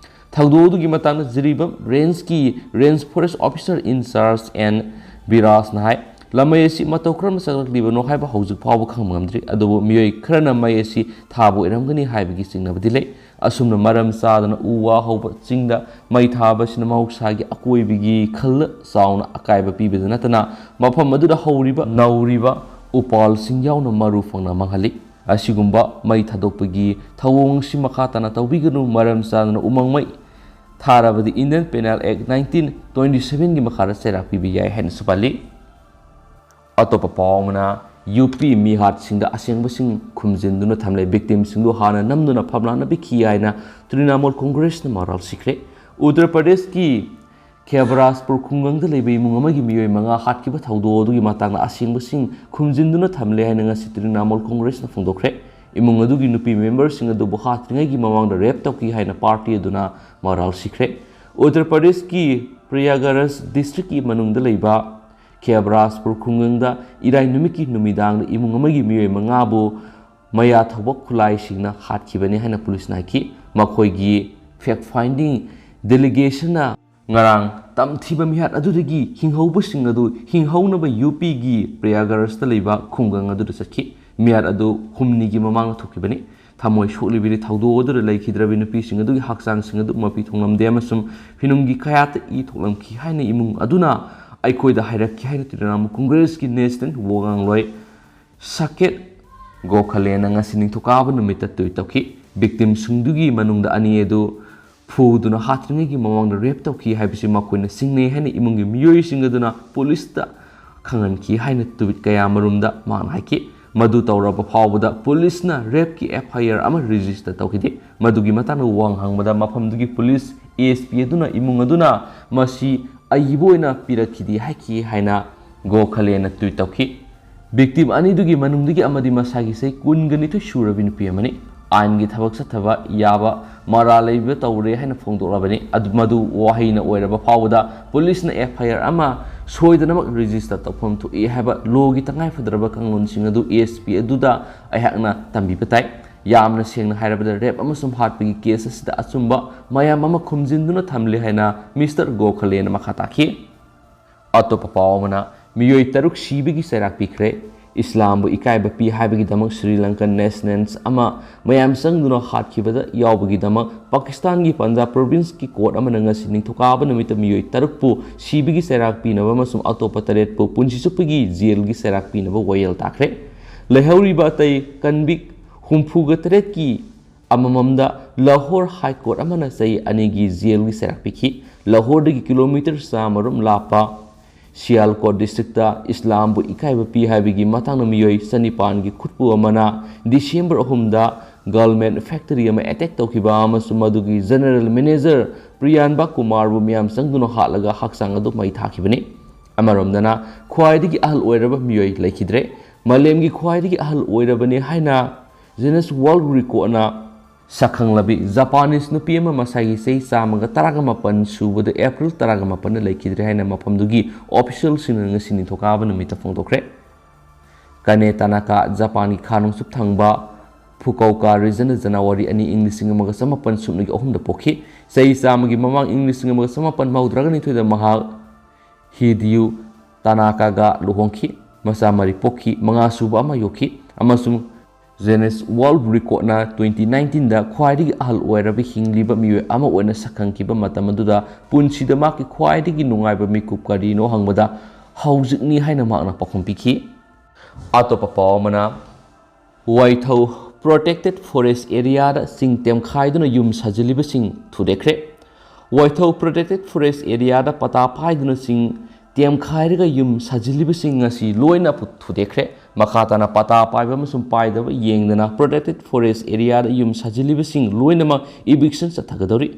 ꯊꯧꯗꯣꯛ ꯑꯗꯨꯒꯤ ꯃꯇꯥꯡꯗ ꯖꯤꯔꯤꯕꯥꯝ ꯔꯦꯟꯖꯀꯤ range forest officer in charge N ꯕꯤꯔꯥꯖꯅ ꯍꯥꯏ, ꯂꯃꯩ ꯑꯁꯤ ꯃꯇꯧ ꯀꯔꯝꯅ ꯆꯥꯛꯂꯛꯂꯤꯕꯅꯣ ꯍꯥꯏꯕ ꯍꯧꯖꯤꯛ ꯐꯥꯎꯕ ꯈꯪꯕ ꯉꯝꯗ꯭ꯔꯤ, ꯑꯗꯨꯕꯨ ꯃꯤꯑꯣꯏ ꯈꯔꯅ ꯃꯩ ꯑꯁꯤ ꯊꯥꯕ ꯑꯣꯏꯔꯝꯒꯅꯤ ꯍꯥꯏꯕꯒꯤ ꯆꯤꯡꯅꯕꯗꯤ ꯂꯩ꯫ ꯑꯁꯨꯝꯅ ꯃꯔꯝ ꯆꯥꯗꯅ ꯎ ꯋꯥ ꯍꯧꯕ ꯆꯤꯡꯗ ꯃꯩ ꯊꯥꯕꯁꯤꯅ ꯃꯍꯧꯁꯥꯒꯤ ꯑꯀꯣꯏꯕꯒꯤ ꯈꯜꯗ ꯆꯥꯎꯅ ꯑꯀꯥꯏꯕ ꯄꯤꯕꯗ ꯅꯠꯇꯅ ꯃꯐꯝ ꯑꯗꯨꯗ ꯍꯧꯔꯤꯕ ꯅꯧꯔꯤꯕ ꯎꯄꯥꯜꯁꯤꯡ ꯌꯥꯎꯅ ꯃꯔꯨ ꯐꯪꯅ ꯃꯥꯡꯍꯜꯂꯤ꯫ ꯑꯁꯤꯒꯨꯝꯕ ꯃꯩ ꯊꯥꯗꯣꯛꯄꯒꯤ ꯊꯧꯑꯣꯡ ꯑꯁꯤ ꯃꯈꯥ ꯇꯥꯅ ꯇꯧꯕꯤꯒꯅꯨ, ꯃꯔꯝ ꯆꯥꯗꯅ ꯎꯃꯪ ꯃꯩ ꯊꯥꯔꯕꯗꯤ Indian Penal Act nineteen twenty seven ꯒꯤ ꯃꯈꯥꯗ ꯆꯩꯔꯥꯛ ꯄꯤꯕ ꯌꯥꯏ ꯍꯥꯏꯅꯁꯨ ꯄꯜꯂꯤ꯫ ꯑꯇꯣꯞꯄ ꯄꯥꯎ ꯑꯃꯅ, ꯌꯨ ꯄꯤ ꯃꯤꯍꯥꯠꯁꯤꯡꯗ ꯑꯁꯦꯡꯕꯁꯤꯡ ꯈꯨꯝꯖꯤꯟꯗꯨꯅ ꯊꯝꯂꯦ, ꯚꯤꯛꯇꯤꯝꯁꯤꯡꯗꯨ ꯍꯥꯟꯅ ꯅꯝꯗꯨꯅ ꯐꯝꯂꯥꯅ ꯄꯤꯈꯤ ꯍꯥꯏꯅ ꯇ꯭ꯔꯤꯅꯥꯃꯨꯜ ꯀꯣꯡꯒ꯭ꯔꯦꯁꯅ ꯃꯔꯥꯜ ꯁꯤꯈ꯭ꯔꯦ꯫ ꯎꯠꯇꯔ ꯄ꯭ꯔꯗꯦꯁꯀꯤ ꯈꯦꯕꯔꯥꯖꯄꯨꯔ ꯈꯨꯡꯒꯪꯗ ꯂꯩꯕ ꯏꯃꯨꯡ ꯑꯃꯒꯤ ꯃꯤꯑꯣꯏ ꯃꯉꯥ ꯍꯥꯠꯈꯤꯕ ꯊꯧꯗꯣꯛ ꯑꯗꯨꯒꯤ ꯃꯇꯥꯡꯗ ꯑꯁꯦꯡꯕꯁꯤꯡ ꯈꯨꯝꯖꯤꯟꯗꯨꯅ ꯊꯝꯂꯦ ꯍꯥꯏꯅ ꯉꯁꯤ ꯇ꯭ꯔꯤꯅꯥꯃꯨꯜ ꯀꯣꯡꯒ꯭ꯔꯦꯁꯅ ꯐꯣꯡꯗꯣꯛꯈ꯭ꯔꯦ꯫ ꯏꯃꯨꯡ ꯑꯗꯨꯒꯤ ꯅꯨꯄꯤ ꯃꯦꯝꯕꯔꯁꯤꯡ ꯑꯗꯨꯕꯨ ꯍꯥꯠꯇ꯭ꯔꯤꯉꯩꯒꯤ ꯃꯃꯥꯡꯗ ꯔꯦꯞ ꯇꯧꯈꯤ ꯍꯥꯏꯅ ꯄꯥꯔꯇꯤ ꯑꯗꯨꯅ ꯃꯔꯥꯜ ꯁꯤꯈ꯭ꯔꯦ꯫ ꯎꯠꯇꯔ ꯄ꯭ꯔꯗꯦꯁꯀꯤ ꯄ꯭ꯔꯌꯥꯒꯔꯥꯖ ꯗꯤꯁꯇ꯭ꯔꯤꯛꯀꯤ ꯃꯅꯨꯡꯗ ꯂꯩꯕ ꯈꯦꯕ꯭ꯔꯥꯖꯄꯨꯔ ꯈꯨꯡꯒꯪꯗ ꯏꯔꯥꯏ ꯅꯨꯃꯤꯠꯀꯤ ꯅꯨꯃꯤꯗꯥꯡꯗ ꯏꯃꯨꯡ ꯑꯃꯒꯤ ꯃꯤꯑꯣꯏ ꯃꯉꯥꯕꯨ ꯃꯌꯥ ꯊꯧꯕ ꯈꯨꯠꯂꯥꯏꯁꯤꯡꯅ ꯍꯥꯠꯈꯤꯕꯅꯤ ꯍꯥꯏꯅ ꯄꯨꯂꯤꯁꯅ ꯍꯥꯏꯈꯤ꯫ ꯃꯈꯣꯏꯒꯤ ꯐꯦꯛ ꯐꯥꯏꯟꯗꯤꯡ ꯗꯦꯂꯤꯒꯦꯁꯟꯅ ꯉꯔꯥꯡ ꯇꯝꯊꯤꯕ ꯃꯤꯍꯥꯠ ꯑꯗꯨꯗꯒꯤ ꯍꯤꯡꯍꯧꯕꯁꯤꯡ ꯑꯗꯨ ꯍꯤꯡꯍꯧꯅꯕ ꯌꯨ ꯄꯤꯒꯤ ꯄ꯭ꯔꯌꯥꯒꯔꯥꯖꯇ ꯂꯩꯕ ꯈꯨꯡꯒꯪ ꯑꯗꯨꯗ ꯆꯠꯈꯤ꯫ ꯃꯤꯍꯥꯠ ꯑꯗꯨ ꯍꯨꯝꯅꯤꯒꯤ ꯃꯃꯥꯡꯗ ꯊꯣꯛꯈꯤꯕꯅꯤ꯫ ꯊꯃꯣꯏ ꯁꯣꯛꯂꯤꯕꯗꯤ ꯊꯧꯗꯣꯛ ꯑꯗꯨꯗ ꯂꯩꯈꯤꯗ꯭ꯔꯕꯤ ꯅꯨꯄꯤꯁꯤꯡ ꯑꯗꯨꯒꯤ ꯍꯛꯆꯥꯡꯁꯤꯡ ꯑꯗꯨ ꯃꯄꯤ ꯊꯣꯡꯂꯝꯗꯦ ꯑꯃꯁꯨꯡ ꯐꯤꯅꯨꯡꯒꯤ ꯀꯌꯥꯇ ꯏ ꯊꯣꯛꯂꯝꯈꯤ ꯍꯥꯏꯅ ꯏꯃꯨꯡ ꯑꯗꯨꯅ ꯑꯩꯈꯣꯏꯗ ꯍꯥꯏꯔꯛꯈꯤ ꯍꯥꯏꯅ ꯇ꯭ꯔꯤꯅꯥꯃꯨꯜ ꯀꯣꯡꯒ꯭ꯔꯦꯁꯀꯤ ꯅꯦꯁꯅꯦꯜ ꯋꯥ ꯉꯥꯡꯂꯣꯏ ꯁꯀꯦꯠ ꯒꯣꯈꯂꯦꯅ ꯉꯁꯤ ꯅꯤꯡꯊꯧꯀꯥꯕ ꯅꯨꯃꯤꯠꯇ ꯇ꯭ꯋꯤꯠ ꯇꯧꯈꯤ꯫ ꯚꯤꯛꯇꯤꯝꯁꯤꯡꯗꯨꯒꯤ ꯃꯅꯨꯡꯗ ꯑꯅꯤ ꯑꯗꯨ ꯐꯨꯗꯨꯅ ꯍꯥꯠꯇ꯭ꯔꯤꯉꯩꯒꯤ ꯃꯃꯥꯡꯗ ꯔꯦꯞ ꯇꯧꯈꯤ ꯍꯥꯏꯕꯁꯤ ꯃꯈꯣꯏꯅ ꯆꯤꯡꯅꯩ ꯍꯥꯏꯅ ꯏꯃꯨꯡꯒꯤ ꯃꯤꯑꯣꯏꯁꯤꯡ ꯑꯗꯨꯅ ꯄꯨꯂꯤꯁꯇ ꯈꯪꯍꯟꯈꯤ ꯍꯥꯏꯅ ꯇ꯭ꯋꯤꯠ ꯀꯌꯥ ꯑꯃꯔꯣꯝꯗ ꯃꯍꯥꯛꯅ ꯍꯥꯏꯈꯤ꯫ ꯃꯗꯨ ꯇꯧꯔꯕ ꯐꯥꯎꯕꯗ ꯄꯨꯂꯤꯁꯅ ꯔꯦꯞꯀꯤ ꯑꯦꯐ ꯑꯥꯏ ꯑꯥꯔ ꯑꯃ ꯔꯦꯖꯤꯁꯇꯔ ꯇꯧꯈꯤꯗꯦ꯫ ꯃꯗꯨꯒꯤ ꯃꯇꯥꯡꯗ ꯋꯥ ꯍꯪꯕꯗ ꯃꯐꯝꯗꯨꯒꯤ ꯄꯨꯂꯤꯁ ꯑꯦ ꯑꯦꯁ ꯄꯤ ꯑꯗꯨꯅ ꯏꯃꯨꯡ ꯑꯗꯨꯅ ꯃꯁꯤ ꯑꯏꯕ ꯑꯣꯏꯅ ꯄꯤꯔꯛꯈꯤꯗꯦ ꯍꯥꯏꯈꯤ ꯍꯥꯏꯅ ꯒꯣꯈꯂꯦꯅ ꯇ꯭ꯋꯤꯠ ꯇꯧꯈꯤ꯫ ꯚꯤꯛꯇꯤꯝ ꯑꯅꯤꯗꯨꯒꯤ ꯃꯅꯨꯡꯗꯒꯤ ꯑꯃꯗꯤ ꯃꯁꯥꯒꯤ ꯆꯍꯤ ꯀꯨꯟꯒ ꯅꯤꯊꯣꯏ ꯁꯨꯔꯕꯤ ꯅꯨꯄꯤ ꯑꯃꯅꯤ꯫ ꯑꯥꯏꯟꯒꯤ ꯊꯕꯛ ꯆꯠꯊꯕ ꯌꯥꯕ ꯃꯔꯥꯜ ꯂꯩꯕ ꯇꯧꯔꯦ ꯍꯥꯏꯅ ꯐꯣꯡꯗꯣꯛꯂꯕꯅꯤ꯫ ꯑꯗꯨ, ꯃꯗꯨ ꯋꯥꯍꯩꯅ ꯑꯣꯏꯔꯕ ꯐꯥꯎꯕꯗ ꯄꯨꯂꯤꯁꯅ ꯑꯦꯐ ꯑꯥꯏ ꯑꯥꯔ ꯑꯃ ꯁꯣꯏꯗꯅꯃꯛ ꯔꯦꯖꯤꯁꯇꯔ ꯇꯧꯐꯝ ꯊꯣꯛꯏ ꯍꯥꯏꯕ ꯂꯣꯒꯤ ꯇꯉꯥꯏ ꯐꯗ꯭ꯔꯕ ꯀꯥꯡꯂꯣꯟꯁꯤꯡ ꯑꯗꯨ ꯑꯦ ꯑꯦꯁ ꯄꯤ ꯑꯗꯨꯗ ꯑꯩꯍꯥꯛꯅ ꯇꯝꯕꯤꯕ ꯇꯥꯏ꯫ ꯌꯥꯝꯅ ꯁꯦꯡꯅ ꯍꯥꯏꯔꯕꯗ, ꯔꯦꯞ ꯑꯃꯁꯨꯡ ꯍꯥꯠꯄꯒꯤ ꯀꯦꯁ ꯑꯁꯤꯗ ꯑꯆꯨꯝꯕ ꯃꯌꯥꯝ ꯑꯃ ꯈꯨꯝꯖꯤꯟꯗꯨꯅ ꯊꯝꯂꯦ ꯍꯥꯏꯅ ꯃꯤꯁꯇꯔ ꯒꯣꯈꯂꯦꯅ ꯃꯈꯥ ꯇꯥꯈꯤ꯫ ꯑꯇꯣꯞꯄ ꯄꯥꯎ ꯑꯃꯅ, ꯃꯤꯑꯣꯏ ꯇꯔꯨꯛ ꯁꯤꯕꯒꯤ ꯆꯩꯔꯥꯛ ꯄꯤꯈ꯭ꯔꯦ꯫ ꯏꯁꯂꯥꯝꯕꯨ ꯏꯀꯥꯏꯕ ꯄꯤ ꯍꯥꯏꯕꯒꯤꯗꯃꯛ ꯁ꯭ꯔꯤ ꯂꯪꯀꯟ ꯅꯦꯁꯅꯦꯜꯁ ꯑꯃ ꯃꯌꯥꯝ ꯆꯪꯗꯨꯅ ꯍꯥꯠꯈꯤꯕꯗ ꯌꯥꯎꯕꯒꯤꯗꯃꯛ ꯄꯥꯀꯤꯁꯇꯥꯟꯒꯤ ꯄꯟꯖꯥꯕ ꯄ꯭ꯔꯣꯚꯤꯟꯁꯀꯤ ꯀꯣꯔꯠ ꯑꯃꯅ ꯉꯁꯤ ꯅꯤꯡꯊꯧꯀꯥꯕ ꯅꯨꯃꯤꯠꯇ ꯃꯤꯑꯣꯏ ꯇꯔꯨꯛꯄꯨ ꯁꯤꯕꯒꯤ ꯆꯩꯔꯥꯛ ꯄꯤꯅꯕ ꯑꯃꯁꯨꯡ ꯑꯇꯣꯞꯄ ꯇꯔꯦꯠꯄꯨ ꯄꯨꯟꯁꯤ ꯆꯨꯞꯄꯒꯤ ꯖꯦꯜꯒꯤ ꯆꯩꯔꯥꯛ ꯄꯤꯅꯕ ꯋꯥꯌꯦꯜ ꯇꯥꯈ꯭ꯔꯦ꯫ ꯂꯩꯍꯧꯔꯤꯕ ꯑꯇꯩ ꯀꯟꯚꯤꯛ ꯍꯨꯝꯐꯨꯒ ꯇꯔꯦꯠꯀꯤ ꯑꯃꯃꯝꯗ ꯂꯥꯍꯣꯔ ꯍꯥꯏ ꯀꯣꯔꯠ ꯑꯃꯅ ꯆꯍꯤ ꯑꯅꯤꯒꯤ ꯖꯦꯜꯒꯤ ꯆꯩꯔꯥꯛ ꯄꯤꯈꯤ꯫ ꯂꯥꯍꯣꯔꯗꯒꯤ ꯀꯤꯂꯣꯃꯤꯇꯔ ꯆꯥꯝꯃꯔꯣꯝ ꯂꯥꯞꯄ ꯁꯤꯌꯥꯜꯀꯣꯠ ꯗꯤꯁꯇ꯭ꯔꯤꯛꯇ ꯏꯁꯂꯥꯝꯕꯨ ꯏꯀꯥꯏꯕ ꯄꯤ ꯍꯥꯏꯕꯒꯤ ꯃꯇꯥꯡꯗ ꯃꯤꯑꯣꯏ ꯆꯅꯤꯄꯥꯟꯒꯤ ꯈꯨꯠꯄꯨ ꯑꯃꯅ ꯗꯤꯁꯦꯝꯕꯔ ꯑꯍꯨꯝꯗ ꯒꯥꯔꯃꯦꯟ ꯐꯦꯛꯇꯔꯤ ꯑꯃ ꯑꯦꯇꯦꯛ ꯇꯧꯈꯤꯕ ꯑꯃꯁꯨꯡ ꯃꯗꯨꯒꯤ ꯖꯦꯅꯔꯦꯜ ꯃꯦꯅꯦꯖꯔ ꯄ꯭ꯔꯤꯌꯥꯟꯕ ꯀꯨꯃꯥꯔꯕꯨ ꯃꯤꯌꯥꯝ ꯆꯪꯗꯨꯅ ꯍꯥꯠꯂꯒ ꯍꯛꯆꯥꯡ ꯑꯗꯨ ꯃꯩ ꯊꯥꯈꯤꯕꯅꯤ꯫ ꯑꯃꯔꯣꯝꯗꯅ, ꯈ꯭ꯋꯥꯏꯗꯒꯤ ꯑꯍꯜ ꯑꯣꯏꯔꯕ ꯃꯤꯑꯣꯏ ꯂꯩꯈꯤꯗ꯭ꯔꯦ꯫ ꯃꯥꯂꯦꯝꯒꯤ ꯈ꯭ꯋꯥꯏꯗꯒꯤ ꯑꯍꯜ ꯑꯣꯏꯔꯕꯅꯤ ꯍꯥꯏꯅ ꯖꯤꯅꯁ ꯋꯥꯔꯜ ꯔꯦꯀꯣꯔꯗꯅ ꯁꯛꯈꯪꯂꯕꯤ ꯖꯄꯥꯅꯤꯁ ꯅꯨꯄꯤ ꯑꯃ ꯃꯁꯥꯒꯤ ꯆꯍꯤ ꯆꯥꯝꯃꯒ ꯇꯔꯥꯒ ꯃꯥꯄꯟ ꯁꯨꯕꯗ ꯑꯦꯄ꯭ꯔꯤꯜ ꯇꯔꯥꯒ ꯃꯥꯄꯟꯗ ꯂꯩꯈꯤꯗ꯭ꯔꯦ ꯍꯥꯏꯅ ꯃꯐꯝꯗꯨꯒꯤ ꯑꯣꯐꯤꯁꯤꯌꯦꯜꯁꯤꯡꯅ ꯉꯁꯤ ꯅꯤꯡꯊꯧꯀꯥꯕ ꯅꯨꯃꯤꯠꯇ ꯐꯣꯡꯗꯣꯛꯈ꯭ꯔꯦ꯫ ꯀꯥꯅꯦ ꯇꯥꯅꯥꯀꯥ, ꯖꯄꯥꯟꯒꯤ ꯈꯥ ꯅꯣꯡꯆꯨꯞ ꯊꯪꯕ ꯐꯨꯀꯧꯀꯥ ꯔꯤꯖꯟꯗ ꯖꯅꯋꯥꯔꯤ ꯑꯅꯤ, ꯏꯪ ꯂꯤꯁꯤꯡ ꯑꯃꯒ ꯆꯃꯥꯄꯟ ꯁꯨꯞꯅꯒꯤ ꯑꯍꯨꯝꯗ ꯄꯣꯛꯈꯤ꯫ ꯆꯍꯤ ꯆꯥꯝꯃꯒꯤ ꯃꯃꯥꯡ ꯏꯪ ꯂꯤꯁꯤꯡ ꯑꯃꯒ ꯆꯃꯥꯄꯟ ꯃꯧꯗ꯭ꯔꯥꯒ ꯅꯤꯊꯣꯏꯗ ꯃꯍꯥꯛ ꯍꯤꯗꯤꯌꯨ ꯇꯥꯅꯥꯀꯥꯒ ꯂꯨꯍꯣꯡꯈꯤ꯫ ꯃꯆꯥ ꯃꯔꯤ ꯄꯣꯛꯈꯤ, ꯃꯉꯥ ꯁꯨꯕ ꯑꯃ ꯌꯣꯛꯈꯤ, ꯑꯃꯁꯨꯡ ꯖꯦꯅꯤꯁ ꯋꯥꯔꯜ ꯔꯦꯀꯣꯔꯗꯅ ꯇ꯭ꯋꯦꯟꯇꯤ ꯅꯥꯏꯟꯇꯤꯟꯗ ꯈ꯭ꯋꯥꯏꯗꯒꯤ ꯑꯍꯜ ꯑꯣꯏꯔꯕ ꯍꯤꯡꯂꯤꯕ ꯃꯤꯑꯣꯏ ꯑꯃ ꯑꯣꯏꯅ ꯁꯛꯈꯪꯈꯤꯕ ꯃꯇꯝ ꯑꯗꯨꯗ ꯄꯨꯟꯁꯤꯗ ꯃꯍꯥꯛꯀꯤ ꯈ꯭ꯋꯥꯏꯗꯒꯤ ꯅꯨꯡꯉꯥꯏꯕ ꯃꯤꯀꯨꯞ ꯀꯔꯤꯅꯣ ꯍꯪꯕꯗ ꯍꯧꯖꯤꯛꯅꯤ ꯍꯥꯏꯅ ꯃꯍꯥꯛꯅ ꯄꯥꯎꯈꯨꯝ ꯄꯤꯈꯤ꯫ ꯑꯇꯣꯞꯄ ꯄꯥꯎ ꯑꯃꯅ, ꯋꯥꯏꯊꯧ ꯄ꯭ꯔꯣꯇꯦꯛꯇꯦꯗ ꯐꯣꯔꯦꯁ꯭ꯠ ꯑꯦꯔꯤꯌꯥꯗ ꯆꯤꯡ ꯇꯦꯝꯈꯥꯏꯗꯨꯅ ꯌꯨꯝ ꯁꯥꯖꯤꯜꯂꯤꯕꯁꯤꯡ ꯊꯨꯗꯦꯛꯈ꯭ꯔꯦ꯫ ꯋꯥꯏꯊꯧ ꯄ꯭ꯔꯣꯇꯦꯛꯇꯦꯗ ꯐꯣꯔꯦꯁ꯭ꯠ ꯑꯦꯔꯤꯌꯥꯗ ꯄꯇꯥ ꯄꯥꯏꯗꯨꯅ ꯆꯤꯡ ꯇꯦꯝꯈꯥꯏꯔꯒ ꯌꯨꯝ ꯁꯥꯖꯤꯜꯂꯤꯕꯁꯤꯡ ꯉꯁꯤ ꯂꯣꯏꯅ ꯄꯨ-, ꯊꯨꯗꯦꯛꯈ꯭ꯔꯦ꯫ ꯃꯈꯥ ꯇꯥꯅ ꯄꯇꯥ ꯄꯥꯏꯕ ꯑꯃꯁꯨꯡ ꯄꯥꯏꯗꯕ ꯌꯦꯡꯗꯅ protected forest areaꯗ ꯌꯨꯝ ꯁꯥꯖꯤꯜꯂꯤꯕꯁꯤꯡ ꯂꯣꯏꯅꯃꯛ eviction ꯆꯠꯊꯒꯗꯧꯔꯤ꯫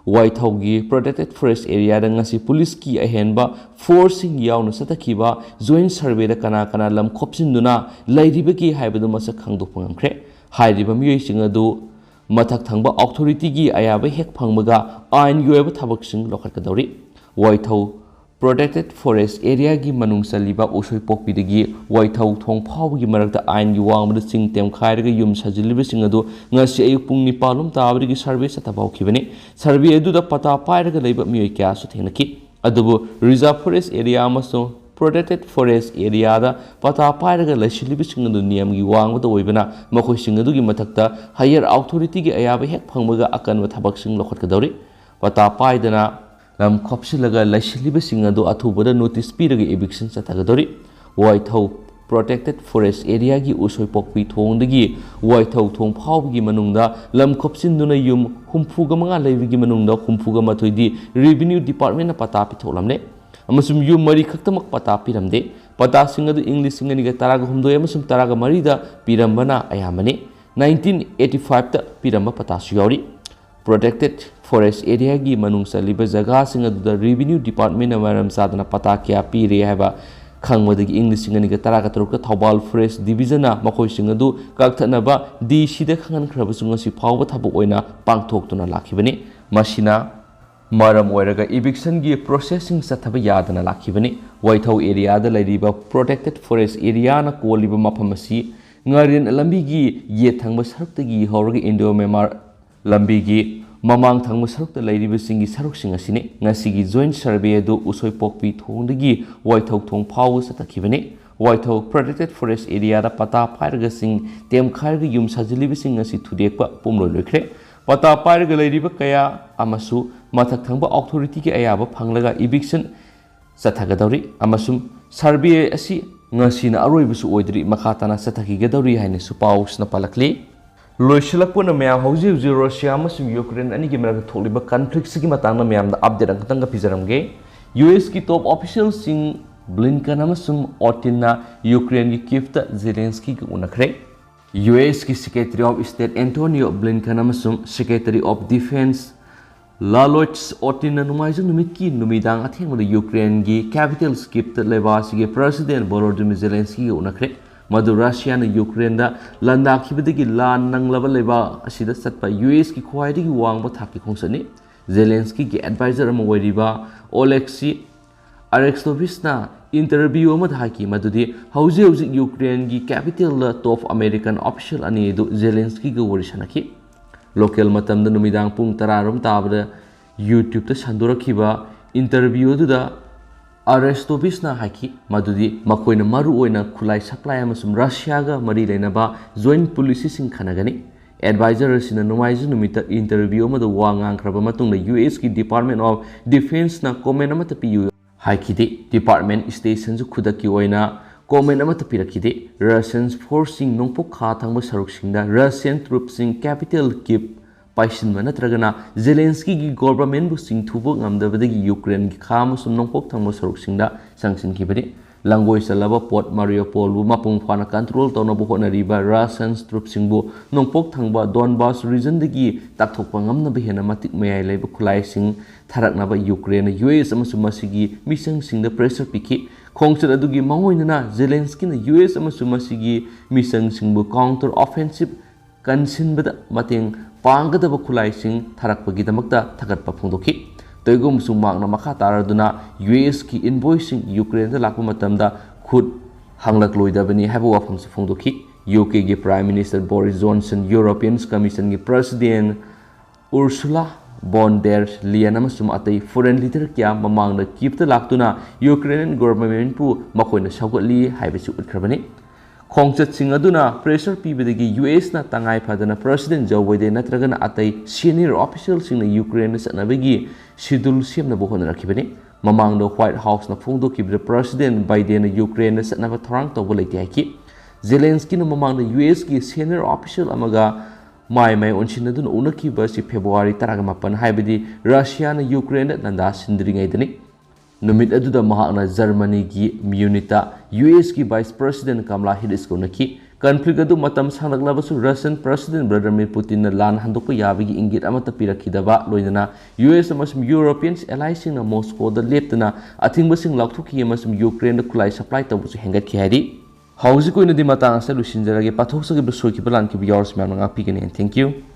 ꯋꯥꯏꯊꯧꯒꯤ protected forest areaꯗ ꯉꯁꯤ ꯄꯨꯂꯤꯁꯀꯤ ꯑꯍꯦꯟꯕ forceꯁꯤꯡ ꯌꯥꯎꯅ ꯆꯠꯊꯈꯤꯕ joint surveyꯗ ꯀꯅꯥ ꯀꯅꯥ ꯂꯝ ꯈꯣꯞꯆꯤꯟꯗꯨꯅ ꯂꯩꯔꯤꯕꯒꯦ ꯍꯥꯏꯕꯗꯨ ꯃꯁꯛ ꯈꯪꯗꯣꯛꯄ ꯉꯝꯈ꯭ꯔꯦ꯫ ꯍꯥꯏꯔꯤꯕ ꯃꯤꯑꯣꯏꯁꯤꯡ ꯑꯗꯨ ꯃꯊꯛ ꯊꯪꯕ authorityꯒꯤ ꯑꯌꯥꯕ ꯍꯦꯛ ꯐꯪꯕꯒ ꯑꯥꯏꯟꯒꯤ ꯑꯣꯏꯕ ꯊꯕꯛꯁꯤꯡ ꯂꯧꯈꯠꯀꯗꯧꯔꯤ꯫ ꯋꯥꯏꯊꯧ protected forest areaꯒꯤ ꯃꯅꯨꯡ ꯆꯜꯂꯤꯕ ꯎꯁꯣꯏꯄꯣꯛꯄꯤꯗꯒꯤ ꯋꯥꯏꯊꯧ ꯊꯣꯡ ꯐꯥꯎꯕꯒꯤ ꯃꯔꯛꯇ ꯑꯥꯏꯟꯒꯤ ꯋꯥꯡꯃꯗ ꯆꯤꯡ ꯇꯦꯝꯈꯥꯏꯔꯒ ꯌꯨꯝ ꯁꯥꯖꯤꯜꯂꯤꯕꯁꯤꯡ ꯑꯗꯨ ꯉꯁꯤ ꯑꯌꯨꯛ ꯄꯨꯡ ꯅꯤꯄꯥꯟ ꯂꯣꯝ ꯇꯥꯕꯗꯒꯤ survey ꯆꯠꯊꯕ ꯍꯧꯈꯤꯕꯅꯤ꯫ Survey ꯑꯗꯨꯗ ꯄꯇꯥ ꯄꯥꯏꯔꯒ ꯂꯩꯕ ꯃꯤꯑꯣꯏ ꯀꯌꯥꯁꯨ ꯊꯦꯡꯅꯈꯤ꯫ ꯑꯗꯨꯕꯨ reserve forest area ꯑꯃꯁꯨꯡ protected forest areaꯗ ꯄꯇꯥ ꯄꯥꯏꯔꯒ ꯂꯩꯁꯤꯜꯂꯤꯕꯁꯤꯡ ꯑꯗꯨ ꯅꯤꯌꯝꯒꯤ ꯋꯥꯡꯃꯗ ꯑꯣꯏꯕꯅ ꯃꯈꯣꯏꯁꯤꯡ ꯑꯗꯨꯒꯤ ꯃꯊꯛꯇ higher authorityꯒꯤ ꯑꯌꯥꯕ ꯍꯦꯛ ꯐꯪꯕꯒ ꯑꯀꯟꯕ ꯊꯕꯛꯁꯤꯡ ꯂꯧꯈꯠꯀꯗꯧꯔꯤ꯫ ꯄꯇꯥ ꯄꯥꯏꯗꯅ ꯂꯝ ꯈꯣꯞꯆꯤꯜꯂꯒ ꯂꯩꯁꯤꯜꯂꯤꯕꯁꯤꯡ ꯑꯗꯨ ꯑꯊꯨꯕꯗ notice ꯄꯤꯔꯒ eviction ꯆꯠꯊꯒꯗꯧꯔꯤ꯫ ꯋꯥꯏꯊꯧ protected forest areaꯒꯤ ꯎꯁꯣꯏꯄꯣꯛꯄꯤ ꯊꯣꯡꯗꯒꯤ ꯋꯥꯏꯊꯧ ꯊꯣꯡ ꯐꯥꯎꯕꯒꯤ ꯃꯅꯨꯡꯗ ꯂꯝ ꯈꯣꯞꯆꯤꯟꯗꯨꯅ ꯌꯨꯝ ꯍꯨꯝꯐꯨꯒ ꯃꯉꯥ ꯂꯩꯕꯒꯤ ꯃꯅꯨꯡꯗ ꯍꯨꯝꯐꯨꯒ ꯃꯥꯊꯣꯏꯗꯤ revenue departmentꯅ ꯄꯇꯥ ꯄꯤꯊꯣꯛꯂꯝꯂꯦ ꯑꯃꯁꯨꯡ ꯌꯨꯝ ꯃꯔꯤ ꯈꯛꯇꯃꯛ ꯄꯇꯥ ꯄꯤꯔꯝꯗꯦ꯫ ꯄꯇꯥꯁꯤꯡ ꯑꯗꯨ ꯏꯪ ꯂꯤꯁꯤꯡ ꯑꯅꯤꯒ ꯇꯔꯥꯒ ꯍꯨꯝꯗꯣꯏ ꯑꯃꯁꯨꯡ ꯇꯔꯥꯒ ꯃꯔꯤꯗ ꯄꯤꯔꯝꯕꯅ ꯑꯌꯥꯝꯕꯅꯤ꯫ Nineteen eighty fiveꯇ ꯄꯤꯔꯝꯕ ꯄꯇꯥꯁꯨ ꯌꯥꯎꯔꯤ꯫ Protected forest areaꯒꯤ ꯃꯅꯨꯡ ꯆꯜꯂꯤꯕ ꯖꯒꯥꯁꯤꯡ ꯑꯗꯨꯗ revenue departmentꯅ ꯃꯔꯝ ꯆꯥꯗꯅ ꯄꯇꯥ ꯀꯌꯥ ꯄꯤꯔꯦ ꯍꯥꯏꯕ ꯈꯪꯕꯗꯒꯤ ꯏꯪ ꯂꯤꯁꯤꯡ ꯑꯅꯤꯒ ꯇꯔꯥꯒ ꯇꯔꯨꯛꯇ ꯊꯧꯕꯥꯜ forest divisionꯅ ꯃꯈꯣꯏꯁꯤꯡ ꯑꯗꯨ ꯀꯛꯊꯠꯅꯕ DCꯗ ꯈꯪꯍꯟꯈ꯭ꯔꯕꯁꯨ ꯉꯁꯤ ꯐꯥꯎꯕ ꯊꯕꯛ ꯑꯣꯏꯅ ꯄꯥꯡꯊꯣꯛꯇꯨꯅ ꯂꯥꯛꯈꯤꯕꯅꯤ꯫ ꯃꯁꯤꯅ ꯃꯔꯝ ꯑꯣꯏꯔꯒ evictionꯒꯤ processꯁꯤꯡ ꯆꯠꯊꯕ ꯌꯥꯗꯅ ꯂꯥꯛꯈꯤꯕꯅꯤ꯫ ꯋꯥꯏꯊꯧ areaꯗ ꯂꯩꯔꯤꯕ protected forest areaꯅ ꯀꯣꯜꯂꯤꯕ ꯃꯐꯝ ꯑꯁꯤ ꯉꯥꯔꯦꯟ ꯂꯝꯕꯤꯒꯤ ꯌꯦꯠ ꯊꯪꯕ ꯁꯔꯨꯛꯇꯒꯤ ꯍꯧꯔꯒ Indo Myanmar ꯂꯝꯕꯤꯒꯤ ꯃꯃꯥꯡ ꯊꯪꯕ ꯁꯔꯨꯛꯇ ꯂꯩꯔꯤꯕꯁꯤꯡꯒꯤ ꯁꯔꯨꯛꯁꯤꯡ ꯑꯁꯤꯅꯤ꯫ ꯉꯁꯤꯒꯤ joint survey ꯑꯗꯨ ꯎꯁꯣꯏꯄꯣꯛꯄꯤ ꯊꯣꯡꯗꯒꯤ ꯋꯥꯏꯊꯧ ꯊꯣꯡ ꯐꯥꯎꯕ ꯆꯠꯊꯈꯤꯕꯅꯤ꯫ ꯋꯥꯏꯊꯧ protected forest areaꯗ ꯄꯇꯥ ꯄꯥꯏꯔꯒ ꯆꯤꯡ ꯇꯦꯝꯈꯥꯏꯔꯒ ꯌꯨꯝ ꯁꯥꯖꯤꯜꯂꯤꯕꯁꯤꯡ ꯑꯁꯤ ꯊꯨꯗꯦꯛꯄ ꯄꯨꯝꯂꯣꯏ ꯂꯣꯏꯈ꯭ꯔꯦ꯫ ꯄꯇꯥ ꯄꯥꯏꯔꯒ ꯂꯩꯔꯤꯕ ꯀꯌꯥ ꯑꯃꯁꯨ ꯃꯊꯛ ꯊꯪꯕ authorityꯒꯤ ꯑꯌꯥꯕ ꯐꯪꯂꯒ eviction ꯆꯠꯊꯒꯗꯧꯔꯤ ꯑꯃꯁꯨꯡ survey ꯑꯁꯤ ꯉꯁꯤꯅ ꯑꯔꯣꯏꯕꯁꯨ ꯑꯣꯏꯗ꯭ꯔꯤ, ꯃꯈꯥ ꯇꯥꯅ ꯆꯠꯊꯈꯤꯒꯗꯧꯔꯤ ꯍꯥꯏꯅꯁꯨ ꯄꯥꯎꯁꯤꯅ ꯄꯜꯂꯛꯂꯤ꯫ ꯂꯣꯏꯁꯤꯜꯂꯛꯄꯅ ꯃꯌꯥꯝ, ꯍꯧꯖꯤꯛ ꯍꯧꯖꯤꯛ ꯔꯁꯤꯌꯥ ꯑꯃꯁꯨꯡ ꯌꯨꯀ꯭ꯔꯦꯟ ꯑꯅꯤꯒꯤ ꯃꯔꯛꯇ ꯊꯣꯛꯂꯤꯕ conflictꯁꯤꯒꯤ ꯃꯇꯥꯡꯗ ꯃꯌꯥꯝꯗ update ꯑꯃꯈꯛꯇꯪꯒ ꯄꯤꯖꯔꯝꯒꯦ꯫ USꯀꯤ top officialꯁꯤꯡ ꯕ꯭ꯂꯤꯟꯀꯟ ꯑꯃꯁꯨꯡ ꯑꯣꯁꯇꯤꯟꯅ ꯌꯨꯀ꯭ꯔꯦꯟꯒꯤ ꯀꯤꯞꯇ ꯖꯦꯂꯦꯟꯁꯀꯤꯒ ꯎꯅꯈ꯭ꯔꯦ꯫ ꯌꯨ ꯑꯦꯁꯀꯤ Secretary of State Antonio Blinken ꯑꯃꯁꯨꯡ Secretary of Defense Lloyd Austinꯅ ꯅꯣꯡꯃꯥꯏꯖꯤꯡ ꯅꯨꯃꯤꯠꯀꯤ ꯅꯨꯃꯤꯗꯥꯡ ꯑꯊꯦꯡꯕꯗ ꯌꯨꯀ꯭ꯔꯦꯟꯒꯤ capital ꯀꯤꯞꯇ ꯂꯩꯕꯥꯛ ꯑꯁꯤꯒꯤ President Volodymyr Zelenskyꯒ ꯎꯅꯈ꯭ꯔꯦ꯫ ꯃꯗꯨ ꯔꯁꯤꯌꯥꯅ ꯌꯨꯀ꯭ꯔꯦꯟꯗ ꯂꯥꯟꯗꯥꯈꯤꯕꯗꯒꯤ ꯂꯥꯟ ꯅꯪꯂꯕ ꯂꯩꯕꯥꯛ ꯑꯁꯤꯗ ꯆꯠꯄ ꯌꯨ ꯑꯦꯁꯀꯤ ꯈ꯭ꯋꯥꯏꯗꯒꯤ ꯋꯥꯡꯕ ꯊꯥꯛꯀꯤ ꯈꯣꯡꯆꯠꯅꯤ꯫ ꯖꯦꯂꯦꯟꯁꯀꯤꯒꯤ advisor ꯑꯃ ꯑꯣꯏꯔꯤꯕ Oleksiy Arestovicꯅ interview ꯑꯃꯗ ꯍꯥꯏꯈꯤ ꯃꯗꯨꯗꯤ ꯍꯧꯖꯤꯛ ꯍꯧꯖꯤꯛ ꯌꯨꯀ꯭ꯔꯦꯟꯒꯤ capitalꯗ top American official ꯑꯅꯤ ꯑꯗꯨ ꯖꯦꯂꯦꯟꯁꯀꯤꯒ ꯋꯥꯔꯤ ꯁꯥꯟꯅꯈꯤ꯫ Local ꯃꯇꯝꯗ ꯅꯨꯃꯤꯗꯥꯡ ꯄꯨꯡ ꯇꯔꯥ ꯔꯣꯝ ꯇꯥꯕꯗ YouTubeꯇ ꯁꯟꯗꯣꯔꯛꯈꯤꯕ interview ꯑꯗꯨꯗ Arestovicꯅ ꯍꯥꯏꯈꯤ ꯃꯗꯨꯗꯤ ꯃꯈꯣꯏꯅ ꯃꯔꯨꯑꯣꯏꯅ ꯈꯨꯠꯂꯥꯏ supply ꯑꯃꯁꯨꯡ ꯔꯁꯤꯌꯥꯒ ꯃꯔꯤ ꯂꯩꯅꯕ joint policyꯁꯤꯡ ꯈꯟꯅꯒꯅꯤ꯫ Advisor ꯑꯁꯤꯅ ꯅꯣꯡꯃꯥꯏꯖꯤꯡ ꯅꯨꯃꯤꯠꯇ interview ꯑꯃꯗ ꯋꯥ ꯉꯥꯡꯈ꯭ꯔꯕ ꯃꯇꯨꯡꯗ ꯌꯨ ꯑꯦꯁꯀꯤ Department of Defenceꯅ comment ꯑꯃꯠꯇ ꯄꯤꯌꯨ ꯍꯥꯏꯈꯤꯗꯦ꯫ Department stationꯁꯨ ꯈꯨꯗꯛꯀꯤ ꯑꯣꯏꯅ comment ꯑꯃꯠꯇ ꯄꯤꯔꯛꯈꯤꯗꯦ꯫ Russian forceꯁꯤꯡ ꯅꯣꯡꯄꯣꯛ ꯈꯥ ꯊꯪꯕ ꯁꯔꯨꯛꯁꯤꯡꯗ Russian troopꯁꯤꯡ capital Kyiv ꯄꯥꯏꯁꯤꯟꯕ ꯅꯠꯇ꯭ꯔꯒꯅ ꯖꯦꯂꯦꯟꯁꯀꯤꯒꯤ governmentꯕꯨ ꯆꯤꯡꯊꯨꯕ ꯉꯝꯗꯕꯗꯒꯤ ꯌꯨꯀ꯭ꯔꯦꯟꯒꯤ ꯈꯥ ꯑꯃꯁꯨꯡ ꯅꯣꯡꯄꯣꯛ ꯊꯪꯕ ꯁꯔꯨꯛꯁꯤꯡꯗ ꯆꯪꯁꯤꯟꯈꯤꯕꯅꯤ꯫ ꯂꯥꯡꯒꯣꯏ ꯆꯜꯂꯕ port Mariupolꯕꯨ ꯃꯄꯨꯡ ꯐꯥꯅ control ꯇꯧꯅꯕ ꯍꯣꯠꯅꯔꯤꯕ Russian troopꯁꯤꯡꯕꯨ ꯅꯣꯡꯄꯣꯛ ꯊꯪꯕ Donbas regionꯗꯒꯤ ꯇꯥꯛꯊꯣꯛꯄ ꯉꯝꯅꯕ ꯍꯦꯟꯅ ꯃꯇꯤꯛ ꯃꯌꯥꯏ ꯂꯩꯕ ꯈꯨꯠꯂꯥꯏꯁꯤꯡ ꯊꯥꯔꯛꯅꯕ ꯌꯨꯀ꯭ꯔꯦꯟꯅ ꯌꯨ ꯑꯦꯁ ꯑꯃꯁꯨꯡ ꯃꯁꯤꯒꯤ ꯃꯤꯆꯪꯁꯤꯡꯗ pressure ꯄꯤꯈꯤ꯫ ꯈꯣꯡꯆꯠ ꯑꯗꯨꯒꯤ ꯃꯥꯡꯑꯣꯏꯅꯅ ꯖꯦꯂꯦꯟꯁꯀꯤꯅ ꯌꯨ ꯑꯦꯁ ꯑꯃꯁꯨꯡ ꯃꯁꯤꯒꯤ ꯃꯤꯆꯪꯁꯤꯡꯕꯨ counter offensive ꯀꯟꯁꯤꯟꯕꯗ ꯃꯇꯦꯡ ꯄꯥꯡꯒꯗꯕ ꯈꯨꯠꯂꯥꯏꯁꯤꯡ ꯊꯥꯔꯛꯄꯒꯤꯗꯃꯛꯇ ꯊꯥꯒꯠꯄ ꯐꯣꯡꯗꯣꯛꯈꯤ꯫ ꯇꯣꯏꯒꯨꯝꯁꯨ ꯃꯍꯥꯛꯅ ꯃꯈꯥ ꯇꯥꯔꯗꯨꯅ ꯌꯨ ꯑꯦꯁꯀꯤ envoyꯁꯤꯡ ꯌꯨꯀ꯭ꯔꯦꯟꯗ ꯂꯥꯛꯄ ꯃꯇꯝꯗ ꯈꯨꯠ ꯍꯥꯡꯂꯛꯂꯣꯏꯗꯕꯅꯤ ꯍꯥꯏꯕ ꯋꯥꯐꯝꯁꯨ ꯐꯣꯡꯗꯣꯛꯈꯤ꯫ UKꯒꯤ Prime Minister Boris Johnson, European Commissionꯒꯤ President Ursula von der Leyen ꯑꯃꯁꯨꯡ ꯑꯇꯩ foreign leader ꯀꯌꯥ ꯃꯃꯥꯡꯗ Kyivꯇ ꯂꯥꯛꯇꯨꯅ Ukrainian governmentꯄꯨ ꯃꯈꯣꯏꯅ ꯁꯧꯒꯠꯂꯤ ꯍꯥꯏꯕꯁꯤ ꯎꯠꯈ꯭ꯔꯕꯅꯤ꯫ ꯈꯣꯡꯆꯠꯁꯤꯡ ꯑꯗꯨꯅ pressure ꯄꯤꯕꯗꯒꯤ ꯌꯨ ꯑꯦꯁꯅ ꯇꯉꯥꯏ ꯐꯗꯅ President Joe Biden ꯅꯠꯇ꯭ꯔꯒꯅ ꯑꯇꯩ senior officialꯁꯤꯡꯅ ꯌꯨꯀ꯭ꯔꯦꯟꯗ ꯆꯠꯅꯕꯒꯤ schedule ꯁꯦꯝꯅꯕ ꯍꯣꯠꯅꯔꯛꯈꯤꯕꯅꯤ꯫ ꯃꯃꯥꯡꯗ White Houseꯅ ꯐꯣꯡꯗꯣꯛꯈꯤꯕꯗ President Bidenꯅ ꯌꯨꯀ꯭ꯔꯦꯟꯗ ꯆꯠꯅꯕ ꯊꯧꯔꯥꯡ ꯇꯧꯕ ꯂꯩꯇꯦ ꯍꯥꯏꯈꯤ꯫ ꯖꯦꯂꯦꯟꯁꯀꯤꯅ ꯃꯃꯥꯡꯗ ꯌꯨ ꯑꯦꯁꯀꯤ senior official ꯑꯃꯒ ꯃꯥꯏ ꯃꯥꯏ ꯑꯣꯟꯁꯤꯟꯅꯗꯨꯅ ꯎꯅꯈꯤꯕ ꯑꯁꯤ February ꯇꯔꯥꯃꯥꯄꯟ, ꯍꯥꯏꯕꯗꯤ ꯔꯁꯤꯌꯥꯅ ꯌꯨꯀ꯭ꯔꯦꯟꯗ ꯂꯥꯟꯗꯥ ꯁꯤꯟꯗ꯭ꯔꯤꯉꯩꯗꯅꯤ꯫ ꯅꯨꯃꯤꯠ ꯑꯗꯨꯗ ꯃꯍꯥꯛꯅ ꯖꯔꯃꯅꯤꯒꯤ ꯃ꯭ꯌꯨꯅꯤꯠꯇ ꯌꯨ ꯑꯦꯁꯀꯤ ꯚꯥꯏꯁ ꯄ꯭ꯔꯁꯤꯗꯦꯟ ꯀꯃꯂꯥ ꯍꯦꯔꯤꯁꯀ ꯎꯅꯈꯤ꯫ ꯀꯟꯐ꯭ꯂꯤꯛ ꯑꯗꯨ ꯃꯇꯝ ꯁꯥꯡꯂꯛꯂꯕꯁꯨ ꯔꯁꯤꯌꯟ ꯄ꯭ꯔꯁꯤꯗꯦꯟ ꯚ꯭ꯂꯥꯗꯤꯃꯤꯔ ꯄꯨꯇꯤꯟꯅ ꯂꯥꯟ ꯍꯟꯗꯣꯛꯄ ꯌꯥꯕꯒꯤ ꯏꯪꯒꯤꯠ ꯑꯃꯠꯇ ꯄꯤꯔꯛꯈꯤꯗꯕ ꯂꯣꯏꯅꯅ ꯌꯨ ꯑꯦꯁ ꯑꯃꯁꯨꯡ ꯌꯨꯔꯣꯄꯤꯌꯟ ꯑꯦꯂꯥꯏꯁꯤꯡꯅ ꯃꯣꯁꯀꯣꯗ ꯂꯦꯞꯇꯅ ꯑꯊꯤꯡꯕꯁꯤꯡ ꯂꯥꯎꯊꯣꯛꯈꯤ ꯑꯃꯁꯨꯡ ꯌꯨꯀ꯭ꯔꯦꯟꯗ ꯈꯨꯠꯂꯥꯏ ꯁꯄ꯭ꯂꯥꯏ ꯇꯧꯕꯁꯨ ꯍꯦꯟꯒꯠꯈꯤ ꯍꯥꯏꯔꯤ꯫ ꯍꯧꯖꯤꯛ ꯑꯣꯏꯅꯗꯤ ꯃꯇꯥꯡ ꯑꯁꯤꯗ ꯂꯣꯏꯁꯤꯟꯖꯔꯒꯦ꯫ ꯄꯥꯊꯣꯛꯆꯈꯤꯕ ꯁꯣꯏꯈꯤꯕ ꯂꯥꯟꯈꯤꯕ ꯌꯥꯎꯔꯁꯨ ꯃꯌꯥꯝꯅ ꯉꯥꯛꯄꯤꯒꯅꯤ꯫ And thank you꯫